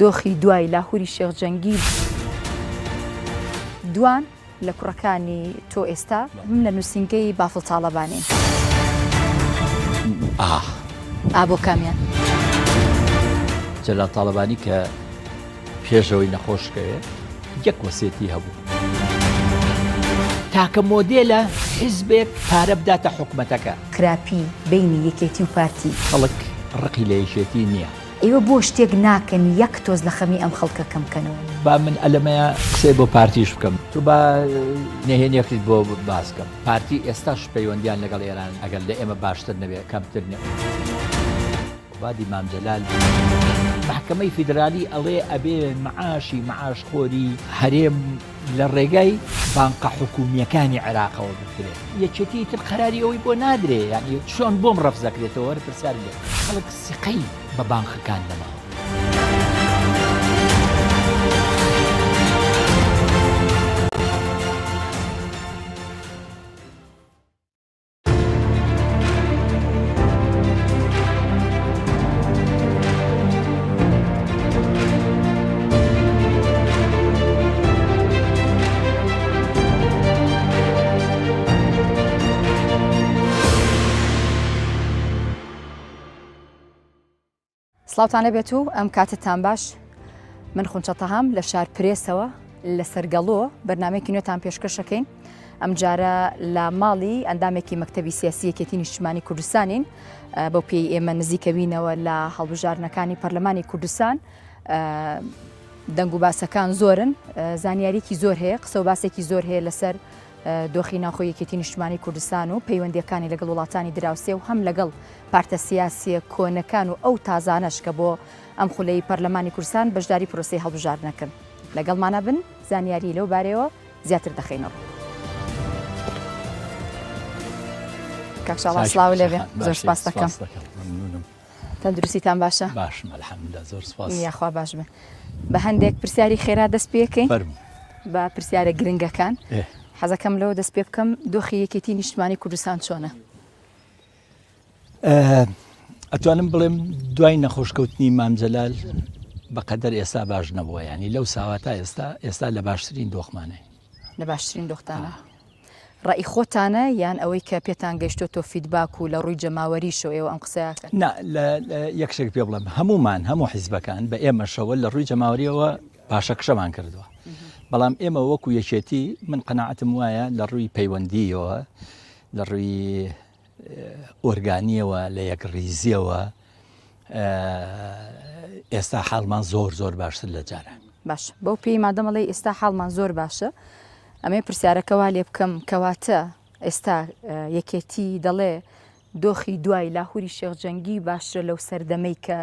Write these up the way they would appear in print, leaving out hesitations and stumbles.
دۆخی دوای لاهوری شێخ جەنگی دوان لە کوڕەکانی تۆ ئێستا لە نووسینگەی بافڵ تاڵەبانین. ئا. ئا بۆ کامیان؟ جەلال تاڵەبانی کە پێش ئەوەی نەخۆش کەوێ یەک وەسێتی هەبوو. تاکە مۆدێلە حیزبێک پارە بداتە حکومەتەکە. خراپی بەینی یەکێتی و پارتی. خەڵک ڕقی لە یەکێتی نییە. ئێوە بۆ شتێک ناکەن یەک تۆز لە خەمی ئەم خەڵکە کەم کەنەوە. با من ئەلەمەیە قسەی بۆ پارتیش بکەم. تۆ با نهێنیەکت بۆ باس کەم. پارتی ئێستاش پەیوەندیان لەگەڵ ئێران ئەگەر لە ئێمە باشتر نەبێ کەمتر نیە. قوبادی مام جەلال مەحکەمەی فیدرالی ئەڵێ ئەبێ معاشی معاشخۆری هەرێم لە ڕێگای بانقە حکومییەکانی عێراقەوە بدرێ. یەکێتی ئیتر قەراری ئەوەی بۆ نادرێ یانی چۆن بۆم ڕەفز ئەکرێتەوە وەرە پرسیارم لێ بکە. خەڵک سیقەی بە بانقەکان نەماوە. سڵاوتان لێبێت و ئەم کاتتان باش من خونچە تەهام لە شار پرێسەوە لە سەرگەڵۆ بەرنمەیەکی نوێتان پێشکەشەکەین ئەمجارە لە ماڵی ئەندامێکی مەکتەبی سیاسی یەکێتی نیشتمانی کوردستانین بەو پێی ئێمە نزیکەوینەوە لە هەڵبژاردنەکانی پەرلەمانی کوردستان دەنگ و باسەکان زۆرن زانیاریکی زۆر هەیە قسە و باسێکی زۆر هەیە لەسەر دۆخی ناوخۆی یەکێتی نیشتمانی کوردستان و پەیوەندیەکانی لەگەڵ وڵاتانی دراوسێ و هەم لەگەڵ پارتە سیاسیە کۆنەکان و ئەو تازانەش کە بۆ ئەم خولەی پەرلەمانی کوردستان بەشداری پرۆسەی هەڵبژاردنەکەن. لەگەڵمانە بن زانیاری لەو بارەیەوە زیاتر دەخەینە ڕوو. کاک شاڵاو سڵاو لێبێ زۆر سپاس دەکەم. تەندروستیتان باشە؟ باشم الحمدللە زۆر سپاس. یاخوا باش بن. بە هەندێک پرسیاری خێرا دەست پێکەین. فەرموو. بە پرسیارە گرنگەکان. حەزەکەم لەوە دەست پێ بکەم دۆخی یەکێتی نیشتمانی کوردستان چۆنە؟ ئەتوانم بڵێم دوای نەخۆشکەوتنی مام جەلال بەقەدەر ئێستا باش نەبووە ینی لەو ساوە تا ئێستا ئێستا لە باشترین دۆخمانەی لە باشترین دۆختانە ڕئی خۆتانە یان ئەوەی کە پێتان گەیشتۆ تۆ feedback و لە ڕووی جەماوەریشەوە ئێوە ئەم قسەیەکە نا لە یەک شتێک پێ بڵێم هەمومان هەموو حیزبەکان بە ئێمەشەوە لە ڕووی جەماوەریەوە پاشەکشەمان کردووە بەڵام ئێمە وەکو یەکێتی من قەناعەتم وایە لە ڕووی پەیوەندیەوە لە ڕووی ئۆرگانیەوە لە یەکڕیزیەوە ئێستا حاڵمان زۆر زۆر باشتر لە جاران. باش بەو پێی مادەم ئەڵێی ئێستا حاڵمان زۆر باشە ئەمەی پرسیارەکە وا لێ بکەم کەواتە ئێستا یەکێتی دەڵێ دۆخی دوای لاهوری شێخ جەنگی باشترە لەو سەردەمەی کە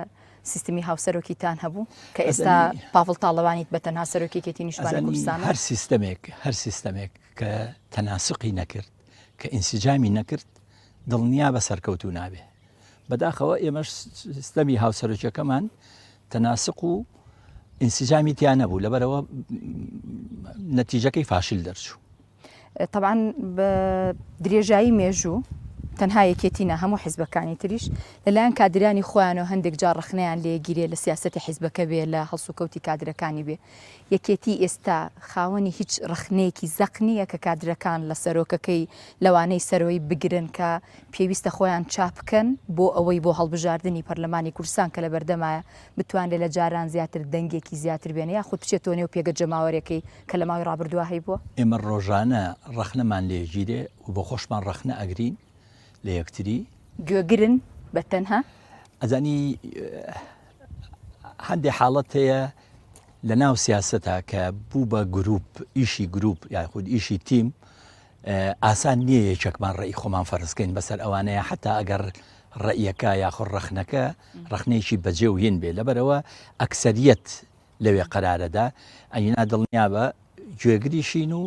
سیستمی هاوسەرۆکیتان هەبوو کە ئێستا پاڤڵ تاڵەبانیت بە تەنها سەرۆکی یەکێتی نیشتمانی کوردستانە؟ هەر سیستەمێک هەر سیستەمێک کە تەناسقی نەکرد کە ئینسجامی نەکرد دڵنیا بە سەرکەوتوو نابێ. بەداخەوە ئێمەش سیستەمی هاوسەرۆکیەکەمان تەناسق و ئینسجامی تیا نەبوو لەبەرەوە نەتیجەکەی فاشل دەرچوو. تەبعەن بە درێژایی مێژوو تەنها یەکێتی نا هەموو حیزبەکانی تریش لەلایەن کادرانی خۆیانەوە هەندێک جار ڕەخنەیان لێگیرێ لە سیاسەتی حیزبەکە بێ لە هەڵسوکەوتی کادرەکانی بێ یەکێتی ئێستا خاوەنی هیچ ڕەخنەیەکی زەق نییە کە کادرەکان لە سەرۆکەکەی لەوانەی سەرۆی بگرن کە پێویستە خۆیان چاپکەن بۆ ئەوەی بۆ هەڵبژاردنی پەرلەمانی کوردستان کە لەبەردەمایە بتوانرێت لە جاران زیاتر دەنگێکی زیاتر بێنێ یاخود بچێتەوە نێو پێگە جەماوەرێکەی کە لە ماوەی ڕابردووە هەیبووە؟ ئێمە ڕۆژانە ڕەخنەمان لێگیرێ و بۆ خۆشمان ڕەخنە ئەگرین لە یەکتری. گوێگرن بە تەنها؟ ئەزانی هەندێ حاڵەت هەیە لە ناو سیاسەتا کە بوو بە گروپ ئیشی گروپ یاخود ئیشی تیم ئاسان نییە یەکێکمان ڕێی خۆمان فەرزکەین بەسەر ئەوانەیە حتا ئەگەر ڕەئیەکە یاخود ڕەخنەکە ڕەخنەیەکی بەجێ و هین بێ لەبەرەوە ئەکسەریەت لەوێ قەرارەدا ئەینا دڵنیابە گوێگریشین و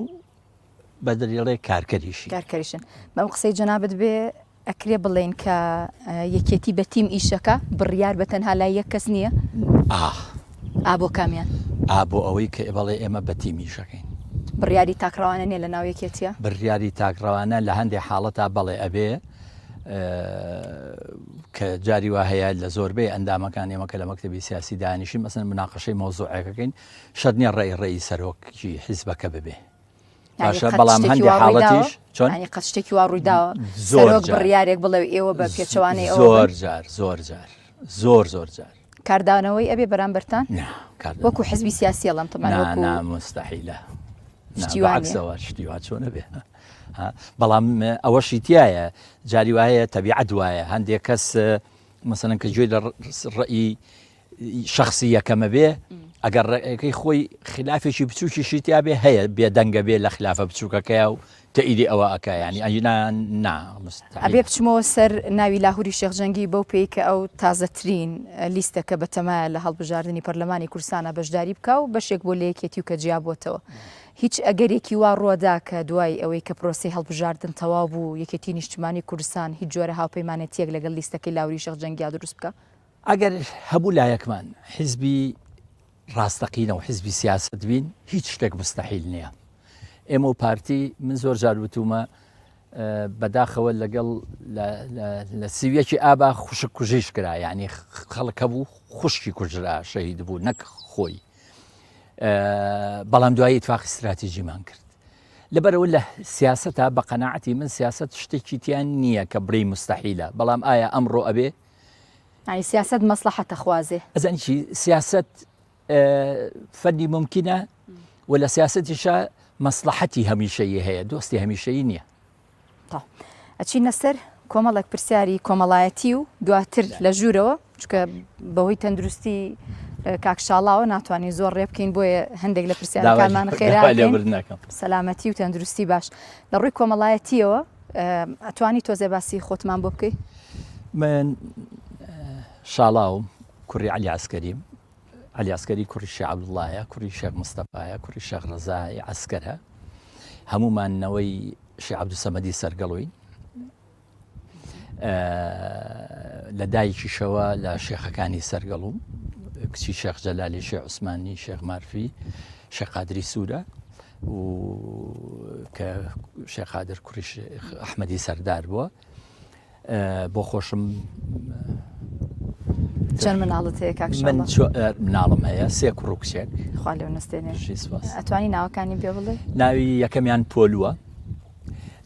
بە دەریڵێ کارکەریشین. کارکەریشن. بەم قسەی جەنابت بێ ئەکرێ بڵێین کە یەکێتی بە تیم ئیشەکا، بڕیار بە تەنها لای یەک کەس نییە؟ ئا. ئا بۆ کامیان؟ ئا بۆ ئەوەی کە بەڵێ ئێمە بە تیم ئیشەکەین. بڕیاری تاکڕەوانە نییە لە ناو یەکێتییە؟ بڕیاری تاکڕەوانە لە هەندێ حاڵەتا بەڵێ ئەبێ. کە جاری وا هەیە لە زۆربەی ئەندامەکان ئێمە کە لە مەکتەبی سیاسی دانیشین مەسەن مناقەشەی مەوزوعێکەکەین شەرت نییە ڕێی ڕێی سەرۆکی حیزبەکە ببێ. باشە بەڵام هەندێک حاڵەتیش چۆن قەت شتێکی وا ڕوویداوە زۆر بڕیارێک بڵێ ئێوە بە پێچەوانەی زۆر جار زۆر جار زۆر زۆر جار کاردانەوەی ئەبێ بەرامبەرتان وەکو حزبی سیاسی ئەڵم تەمان مستحیلە عکسەوە شتی وا چۆنە بێ بەڵام ئەوەشی تایە جاری وایە تەبیعەت وایە هەندێک کەس مەسەلەن کە گوێی لە ڕئی شخصی یەکەمە بێ ئەگەر ڕێەکەی خۆی خلافێکی بچووکیشی تیا بێ هەیە بێدەنگە بێ لە خلافە بچووکەکەی و تەئیدی ئەوە ئەکا یانی ئەگینا نا مستحیل. ئەبێ بچمەوە سەر ناوی لاهوری شێخ جەنگی بەو پێی کە ئەو تازەترین لیستە کە بەتەمایە لە هەڵبژاردنی پەرلەمانی کوردستانا بەشداری بکا و بەشێک بووە لە یەکێتی و کە جیابووەتەوە. هیچ ئەگەرێکی وا ڕووەدا کە دوای ئەوەی کە پرۆسەی هەڵبژاردن تەواو بوو یەکێتی نیشتمانی کوردستان هیچ جۆرە هاوپەیمانێتییەک لەگەڵ لیستەکەی لاهوری شێخ جەنگیا دروست بکا؟ ئەگەر هەبوو لایەکمان حیزبی ڕاستەقینە و حیزبی سیاسەت بین هیچ شتێک مستحیل نییە. ئێمە و پارتی من زۆر جار وتومە بەداخەوە لەگەڵ لە سیویەکی ئابا خوشک کوژیش کرا یعنی خەڵک هەبوو خوشکی کوژرا شەهید بوو نەک خۆی بەڵام دوایی ئیتفاقی استراتیژیمان کرد لەبەرەوە لە سیاسەتا بە قەناعەتی من سیاست شتێکی تیان نییە کە بڵێی مستحیلە بەڵام ئایا ئەمڕۆ ئەبێ یانی سیاسەت مەسڵەحەت ئەخوازێ. ئەزانی چی سیاسەت فەنی مومکینە و لە سیاسەتیشا مەسڵەحەتی هەمیشەیی هەیە دۆستی هەمیشەیی نییە. تەواو ئەچینە سەر کۆمەڵێک پرسیاری کۆمەڵایەتی و دواتر لە ژوورەوە چونکە بەهۆی تەندروستی کاک شاڵاوە ناتوانین زۆر ڕێ بکەین بۆیە هەندێک لە پرسیارەکانمان خێرا سەلامەتی و تەندروستی باش لە ڕووی کۆمەڵایەتیەوە ئەتوانی تۆزێ باسی خۆتمان بۆ بکەی؟ من شاڵاوم کوڕی عەلی عەسکەریم عەلی عەسکەری کوڕی شێخ عەبدوڵڵایە کوڕی شێخ مستەفایە کوڕی شێخ ڕەزای عەسکەرە هەموومان نەوەی شێخ عەبدولسەمەدی سەرگەڵوین لە دایکیشەوە لە شێخەکانی سەرگەڵوم کچی شێخ جەلالی شێخ عوسمانی شێخ مارفی شێخ قادری سوورە و کە شێخ قادر کوڕی ئەحمەدی سەردار بووە بۆ خۆشم چەند مناڵت هەیە کاک من مناڵم هەیە سێ کوڕ و کچێک خوا لێو نەستێنێ ئەتوانی ناوەکانی پێ بڵێ ناوی یەکەمیان پۆلووە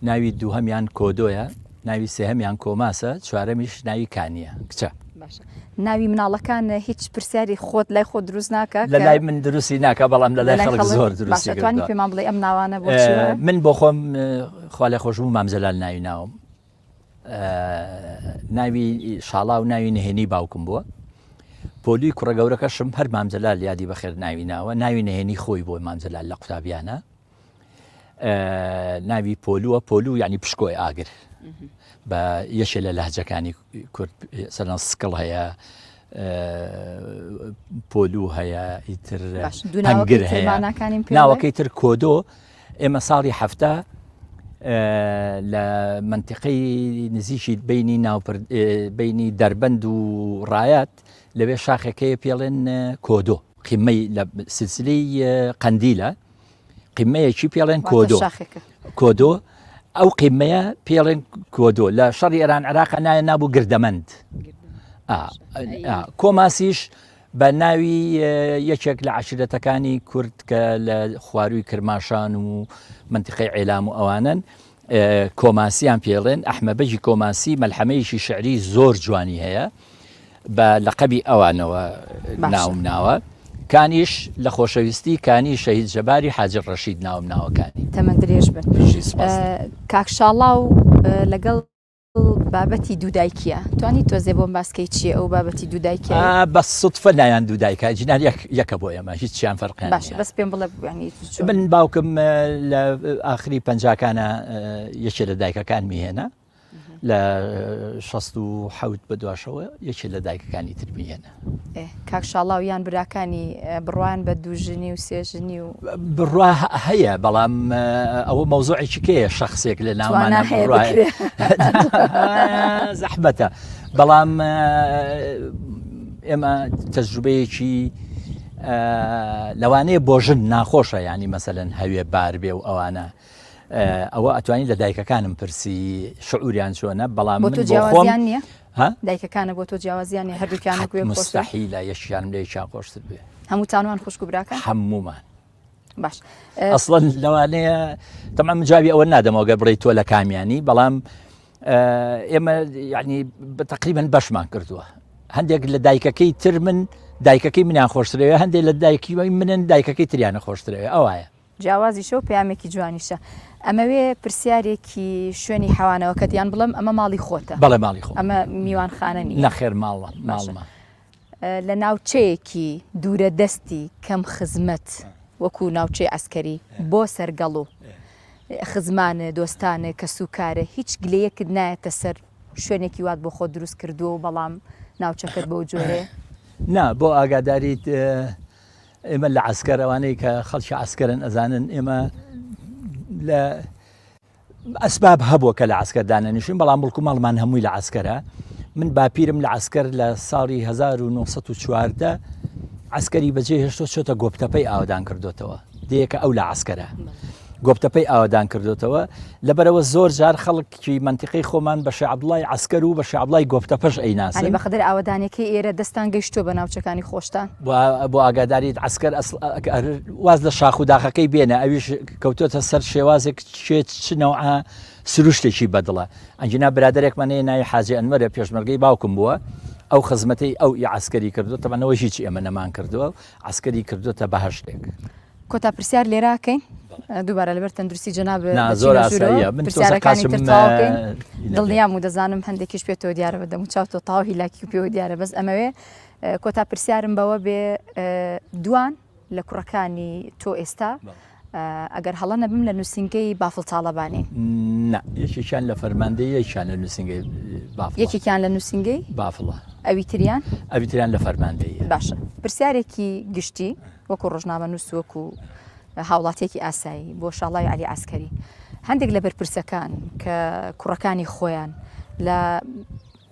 ناوی دووهەمیان کۆدۆیە، ناوی سێهەمیان کۆماسە، چوارەمیش ناوی کانییە، کچە. باشە ناوی مناڵەکان هیچ پرسیاری خۆت لای خۆت دروست ناکا؟ لە لای من دروستی ناکا بەڵام لە لای خەڵک زۆر دروستی کردووە. باشە توانی پێمان بڵێی ئەم ناوانە بۆ چی وایە؟ من بۆ خۆم خوا لێ خۆش بوو مام جەلال ناوی ناوم. ناوی شاڵاو ناوی نهێنی باوکم بووە. پۆلی کوڕە گەورەکەشم هەر مام جەلال یادی بەخێر ناوی ناوە، ناوی نهێنی خۆی بووە مام جەلال لە قوتابیانە. ناوی پۆلووە پۆلو یعنی پشکۆی ئاگر بە یەکێ لە لەهجەکانی کورد سەران سکڵ هەیە پۆلو هەیە ئیتر هەنگر هەیە ناوەکەی تر کۆدۆ ئێمە ساڵی هەفتە لە منتیقەی نزیکی بینی ناو بینی دەربەند و ڕایات لەوێ شاخەکەی پێڵێن کۆدۆ قیمەی لە سلسلەی قەندیلە قیمەیەکی پێڵێن کۆدۆ کۆدۆ ئەو قیمەیە پێڵێن کۆدۆ لە شەڕی ئێران عراق نایە نابوو گردەمەند کۆماسیش بە ناوی یەکێک لە عشرەتەکانی کورد کە لە خواروی کرماشان و منتیقی عێلام و ئەوانن کۆماسیان پێڵێن، ئەحمە بەگی کۆماسی مەلحەمەیەکی شعری زۆر جوانی هەیە بە لەقەبی ئەوانەوە ناوم ناوە. کانیش لە خۆشەویستی کانی شەهید جەباری حاجی ڕەشید ناوم ناوە کانی. تەمەن درێژ بن کاک شاڵاو لەگەڵ بابەتی دوودایکیە توانی تۆزێ بۆم باسکەی چیە ئەو بابەتی دوودایکیە؟ بە سوتفە نایان دوودایکە جنار یەک یەکە بۆ ئێمە هیچیان فەرقیان باشە بەس پێم بڵێ یانی چۆن؟ من باوکم لە ئاخری پەنجاکانە یەکێ لە دایکەکانمی هێنا لە 67 بە دواشەوە یەکێ لە دایکەکانی ترمی هێنا. کاک شاڵاو یان براکانی بڕوایان بە دوو ژنی و سێ ژنی و. بڕوا هەیە بەڵام ئەوە مەوزوعێکی کێیە شەخسێک لە ناومانە بڕوای زەحمەتە بەڵام ئێمە تەجروبەیەکی لەوانەیە بۆ ژن ناخۆشە ینی مەسەلەن هەوێ بار بێ و ئەوانە ئەوە ئەتوانی لە دایکەکانم پرسی شعوریان چۆنە بەڵام من بۆ خۆم نییە؟ ها؟ دایکەکانە بۆ تۆ جیاوازیان نیە هەردووکیان وەکو یەک خۆشترن؟ مستحیلە یەکیان لە یەکیان خۆشتر بێ. هەمووتان وان خوشک و براکان؟ هەموومان. باش ئەسڵەن لەوانەیە تەمان من جوابی ئەوە نادەمەوە گەر بڵێی تۆ لە کامیانی بەڵام ئێمە یعنی تقریبا بەشمان کردووە هەندێک لە دایکەکەی تر من دایکەکەی منیان خۆشترەوە هەندێک لە دایکی منن دایکەکەی تریانە خۆشترەوە ئەوایە جیاوازیشە و پەیامێکی جوانیشە. ئەمەوێ پرسیارێکی شوێنی حەوانەوەکەت یان بڵێم ئەمە ماڵی خۆتە؟ بەڵێ ماڵی خۆمە. ئەمە میوانخانە نییە؟ نەخێر ماڵە ماڵمە. لە ناوچەیەکی دوورە دەستی کەم خزمەت وەکو ناوچەی عەسکەری بۆ سەرگەڵو خزمانە دۆستانە کەسوکارە هیچ گلەیەکت نایەتە سەر شوێنێکی وات بۆ خۆت دروست کردووە و بەڵام ناوچەکەت بەو جۆرەیە؟ نا بۆ ئاگاداریت ئێمە لە عەسکەر ئەوانەی کە خەڵکی عەسکەرن ئەزانن ئێمە لە ئەسباب هەبووە کە لە عەسکەر دانەنیشین بەڵام مڵک و ماڵمان هەمووی لە عەسکەرە من باپیرم لە عەسکەر لە ساڵی 1914 عەسکەری بەجێ هێشتۆ چۆتە گۆپتەپەی ئاوەدان کردوتەوە دەیەکە ئەو لە عەسکەرە گۆپتەپەی ئاوەدان کردوتەوە لەبەرەوە زۆر جار خەڵکی مەنتیقەی خۆمان بە شێ عەبدوڵای عەسکەر و بە شێ عەبدوڵای گۆپتەپەش ئەیناسن. یانی بەقەدەر ئاوەدانیەکەی ئێرە دەستان گەیشتووە بە ناوچەکانی خۆشتان؟ بۆ ئاگاداریت عەسکەر ئەسڵ واز لە شاخ و داخەکەی بێنە ئەویش کەوتۆتە سەر شێوازێک کێ چ نەوعە سروشتێکی بەدڵە ئەگینا برادەرێکمان هەیە ناوی حاجی ئەنوەرە پێشمەرگەی باوکم بووە ئەو خزمەتەی ئەو ئی عەسکەری کردووە تەبعەن ئەوە هیچ ئێمە نەمان کردووە عەسکەری کردووەتە بەهەشتێک. کۆتا پرسیار لێرە کەین دووبارە لەبەر تەندروستی جەناب نا زۆر ئاساییە من پرسیارەکانی تر تەواو کەین دڵنیام و دەزانم هەندێکیش پێتەوە دیارە بە دەم و چاو تۆ تەواو هیلاکی و پێوە دیارە بەس ئەمەوێ کۆتا پرسیارم بەوە بێ دوان لە کوڕەکانی تۆ ئێستا ئەگەر هەڵە نەبم لە نووسینگەی بافڵ تاڵەبانی نا یەکێکیان لە فەرماندەی یەکیان لە نووسینگەی بافڵ یەکێکیان لە نووسینگەی بافڵە ئەوی تریان ئەوی تریان لە فەرماندەیە باشە پرسیارێکی گشتی وەکو ڕۆژنامەنووس وەکو هاوڵاتیەکی ئاسایی بۆ شاڵاوی عەلی عەسکەری هەندێک لە بەرپرسەکان کە کوڕەکانی خۆیان لە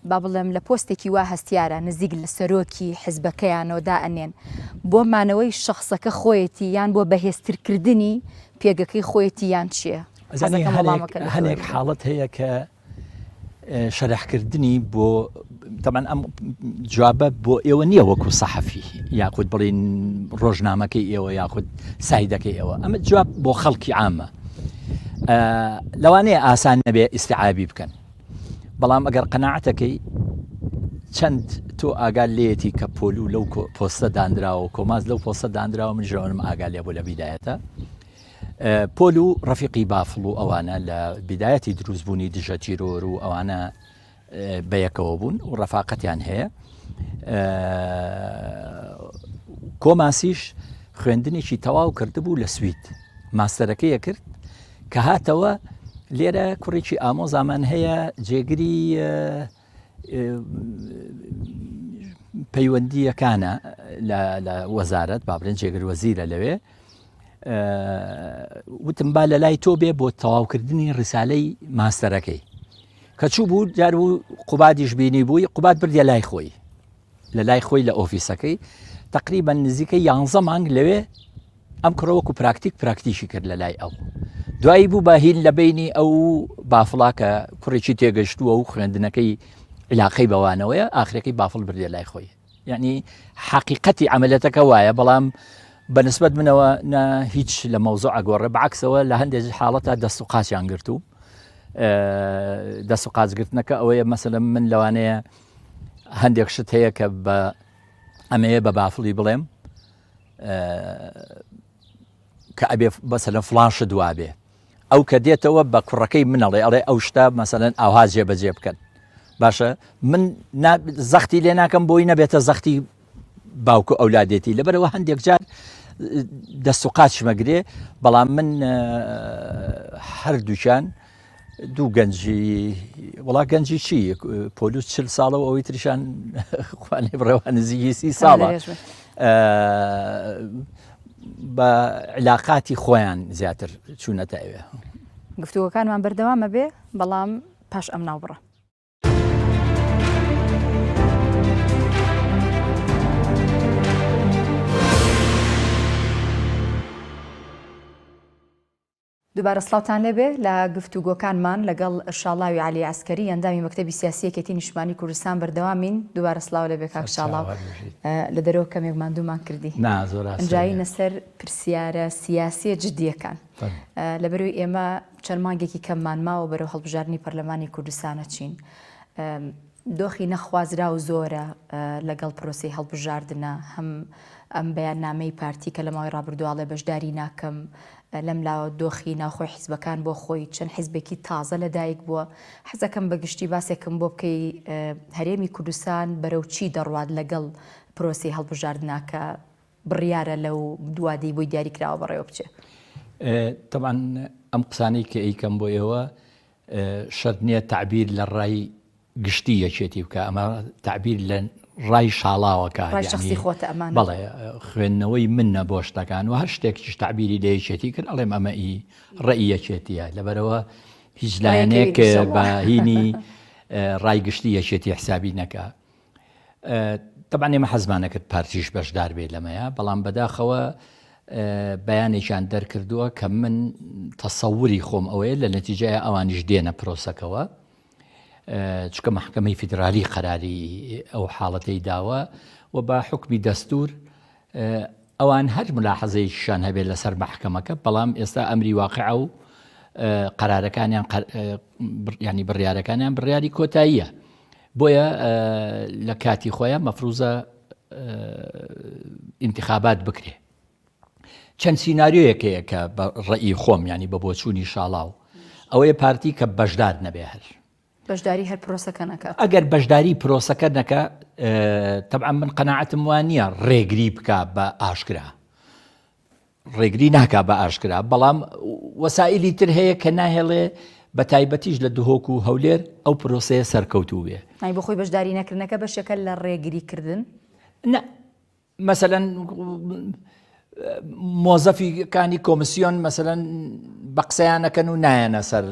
با بڵێم لە پۆستێکی وا هەستیارە نزیک لە سەرۆکی حزبەکەیانەوە دائەنێن بۆ مانەوەی شەخسەکە خۆیەتی یان بۆ بەهێزترکردنی پێگەکەی خۆیەتی یان چییە؟ هەنێک حاڵەت هەیە کە شەرحکردنی بۆ تەبعەن ئەم جوابە بۆ ئێوە نییە وەکو سەحەفی یاخود بڵین ڕۆژنامەکەی ئێوە یاخود سایدەکەی ئێوە ئەمە جواب بۆ خەڵکی عامە لەوانەیە ئاسان نەبێ ئیسیعابی بکەن بەڵام ئەگەر قەناعەتەکەی چەند تۆ ئاگال لێتی کە پۆلو لەو پۆستە دانراوە کۆماز لەو پۆستە دانراوە من ژەوەنم ئاگا لێ بۆ لە بیدایەتە پۆل و ڕەفیقی بافڵ و ئەوانە لە بیدایەتی دروستبوونی دژە تیرۆر و ئەوانە بەیەکەوە بوون و ڕەفاقەتیان هەیە. کۆماسیش خوێندنێکی تەواو کردبوو لە سوید ماستەرەکەی کرد کە هاتەوە لێرە کوڕێکی ئامۆزامان هەیە جێگری پەیوەندییەکانە لە وەزارەت با بڵێن جێگر وەزیرە لەوێ وتم با لە لای تۆ بێ بۆ تەواوکردنی ڕسالەی ماستەرەکەی کە چوو بوو جار بوو قوبادیش بینی بووی قوباد بردە لای خۆی لە لای خۆی لە ئۆفیسەکەی تقریبا نزیکە یانزە مانگ لەوێ ئەم کوڕە وەکو پراکتیک پراکتیکی کرد لە لای ئەو. دوایی بوو بە هین لە بەینی ئەو و بافڵا کە کوڕێکی تێگەشتووە و خوێندنەکەی عیلاقەی بەوانەوەیە، ئاخرەکەی بافڵ بردیە لای خۆی. یەعنی حەقیقەتی عەمەلیەتەکە وایە، بەڵام بە نسبەت منەوە نە هیچ لە مەوزوع ئەگۆڕێ، بەعەکسەوە لە هەندێک حاڵەتا دەست و قاچیان گرتووم. دەست و قاچ گرتنەکە ئەوەیە مەسەلەن من لەوانەیە هەندێک شت هەیە کە بە ئەمەیە بە بافڵی بڵێم کە ئەبێ مەسەلەن فڵان شت وابێ ئەو کە دێتەوە بە کوڕەکەی منەڵێ ئەڵێ ئەو شتە مەسەلەن ئاها جێبەجێ بکەن باشە من زەختی لێ ناکەم بۆی نەبێتە زەختی باوکو ئەولادێتی لەبەرەوە هەندێک جار دەست و قاچمەگرێ بەڵام من هەردووکیان دوو گەنجی وڵا گەنجی چی پۆلیس چل ساڵە و ئەوەی تریشان خوانێ بڕێوە نزیکی سی ساڵە بە علااقاتی خۆیان زیاتر چوونەتە ئەوێ. گفتوگۆکانمان بەردەوامە بێ بەڵام پاش ئەم ناوبڕە. دووبارە سڵاوتان لێبێ لە گفتوگۆکانمان لەگەڵ شاڵاوی عەلی عەسکەری ئەندامی مەکتەبی سیاسی یەکێتی نیشتمانی کوردستان بەردەوامین. دووبارە سڵاو لێبێ کاک شاڵاو. لە دەرەوە کەمێک ماندوومان کردی. نا زۆر ئاساییە. ئنجایینە سەر پرسیارە سیاسیە جدیەکان. لەبەرەوەی ئێمە چەند مانگێکی کەممان ماوە بەرەو هەڵبژاردنی پەرلەمانی کوردستان ئەچین. دۆخی نەخوازراو زۆرە لەگەڵ پرۆسەی هەڵبژاردنە، هەم ئەم بەیاننامەی پارتی کە لە ماوەی ڕابردوو ئەڵێ بەشداری ناکەم، لەم لاوە دۆخی ناوخۆی حیزبەکان بۆ خۆی چەند حیزبێکی تازە لەدایک بووە. حەزەکەم بە گشتی باسێکم بۆ بکەی هەرێمی کوردستان بەرەو چی دەڕوات لەگەڵ پرۆسەی هەڵبژاردنا کە بڕیارە لەو وادەی بۆی دیاری کراوە بەڕێوە بچێ؟ تەبعەن ئەم قسانەی کە ئەیکەم بۆ ئێوە شەرت نییە تەعبیر لە ڕای گشتی یەکێتی بکە ئەمە تەعبیر لە ڕای شاڵاوەکە ڕای شخصی خۆتە ئەمانە بەڵێ خوێندنەوەی منە بۆ شتەکان و هەر شتێکیش تەعبیری لە یەکێتی کرد ئەڵێم ئەمە ئی ڕەئی یەکێتیە لەبەرەوە هیچ لایەنێک بە هینی ڕای گشتی یەکێتی حسابی نەکە تەبعەن ئێمە حەزمان نەکرد پارتیش بەشدار بێت لەمەیە، بەڵام بەداخەوە بەیانێکیان دەرکردووە کە من تەسەوری خۆم ئەوەیە لە نەتیجەیە ئەوانیش دێنە پرۆسەکەوە چکە محکمەی فیدرالی قەراری ئەو حاڵەتەی داوە و بە حکمی دەستور ئەوان هەر ملاحەزەیەکیشان هەبێت لەسەر مەحکەمەکە بەڵام ئێستا ئەمری واقع و قەرارەکانیان ینی بڕیارەکانیان بڕیاری کۆتاییە بۆیە لە کاتی خۆیان مەفروزە ئینتخابات بکرێ چەند سینناریۆیەک هەیە کە بە ڕێی خۆم ینی بە بۆچوونی شاڵاو ئەوەیە پارتی کە بەشدار نەبێ هەر بەشداری هەر پرۆسەکە نەکات. ئەگەر بەشداری پرۆسەکە نەکا تەبعەن من قەناعەتم وا نییە ڕێگری بکا بە ئاشکرا ڕێگری ناکا بە ئاشکرا بەڵام وەسائلی تر هەیە کە ناهێڵێ بە تایبەتیش لە دهۆک و هەولێر ئەو پرۆسەیە سەرکەوتوو بێ. ئەی بۆ خۆی بەشداری نەکردنەکە بەشێکە لە ڕێگری کردن؟ نا مەسەلەن مۆزەفی کانی کۆمسیۆن مەسەلەن بە قسەیانەکەن و نایەنە سەر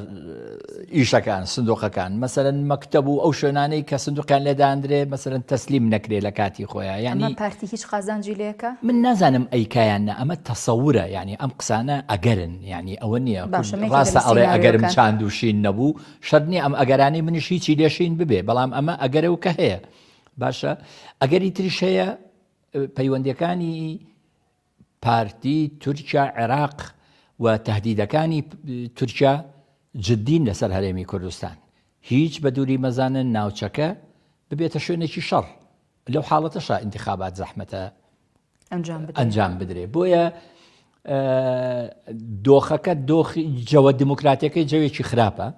ئیشەکان سندوقەکان مەسەلەن مەکتەب و ئەو شوێنانەی کە سندوقیان لێداندرێ مەسەلەن تەسلیم نەکرێ لە کاتی خۆیان یعنی پارتی هیچ قازانجی لێکە من نازانم ئەیکایان نە ئەمە تەسەورە یعنی ئەم قسانە ئەگەرن یعنی ئەوە نییە ڕاستە ئەڵێ ئەگەرم چاند و شین نەبوو شەرت نییە ئەم ئەگەرانی منیش هیچی لێشین ببێ بەڵام ئەمە ئەگەرە و کە هەیە باشە ئەگەری تریش هەیە پەیوەندیەکانی پارتی تورکیا عێراق و تهدیدەکانی تورکیا جددین لەسەر هەرێمی کوردستان هیچ بە دووری مەزانن ناوچەکە ببێتە شوێنێکی شەڕ لەو حاڵەتەشا ئینتخابات زەحمەتە ئەنجام بدرێ بۆیە دۆخەکە دۆخی جەوە دیموکراتەکەی جەوێکی خراپە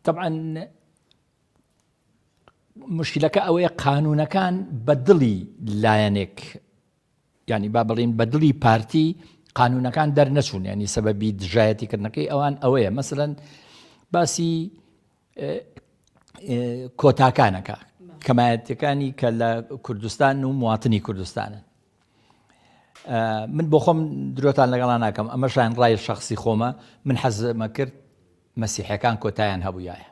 تەبعەن مشکلەکە ئەوەیە قانونەکان بە دڵی لایەنێک ینی با بڵین بە دڵی پارتی قانونەکان دەرنەچوون ینی سەبەبی دژایەتیکردنەکەی ئەوان ئەوەیە مەسەن باسی کۆتاکانەکە کەمایەتەکانی کە لە کوردستان و مواتنی کوردستانن من بۆ خۆم درۆتان لەگەڵا ناکەم ئەمەشان ڕای شخصی خۆمە من حەزمە کرد مەسیحەکان کۆتایان هەبووایە.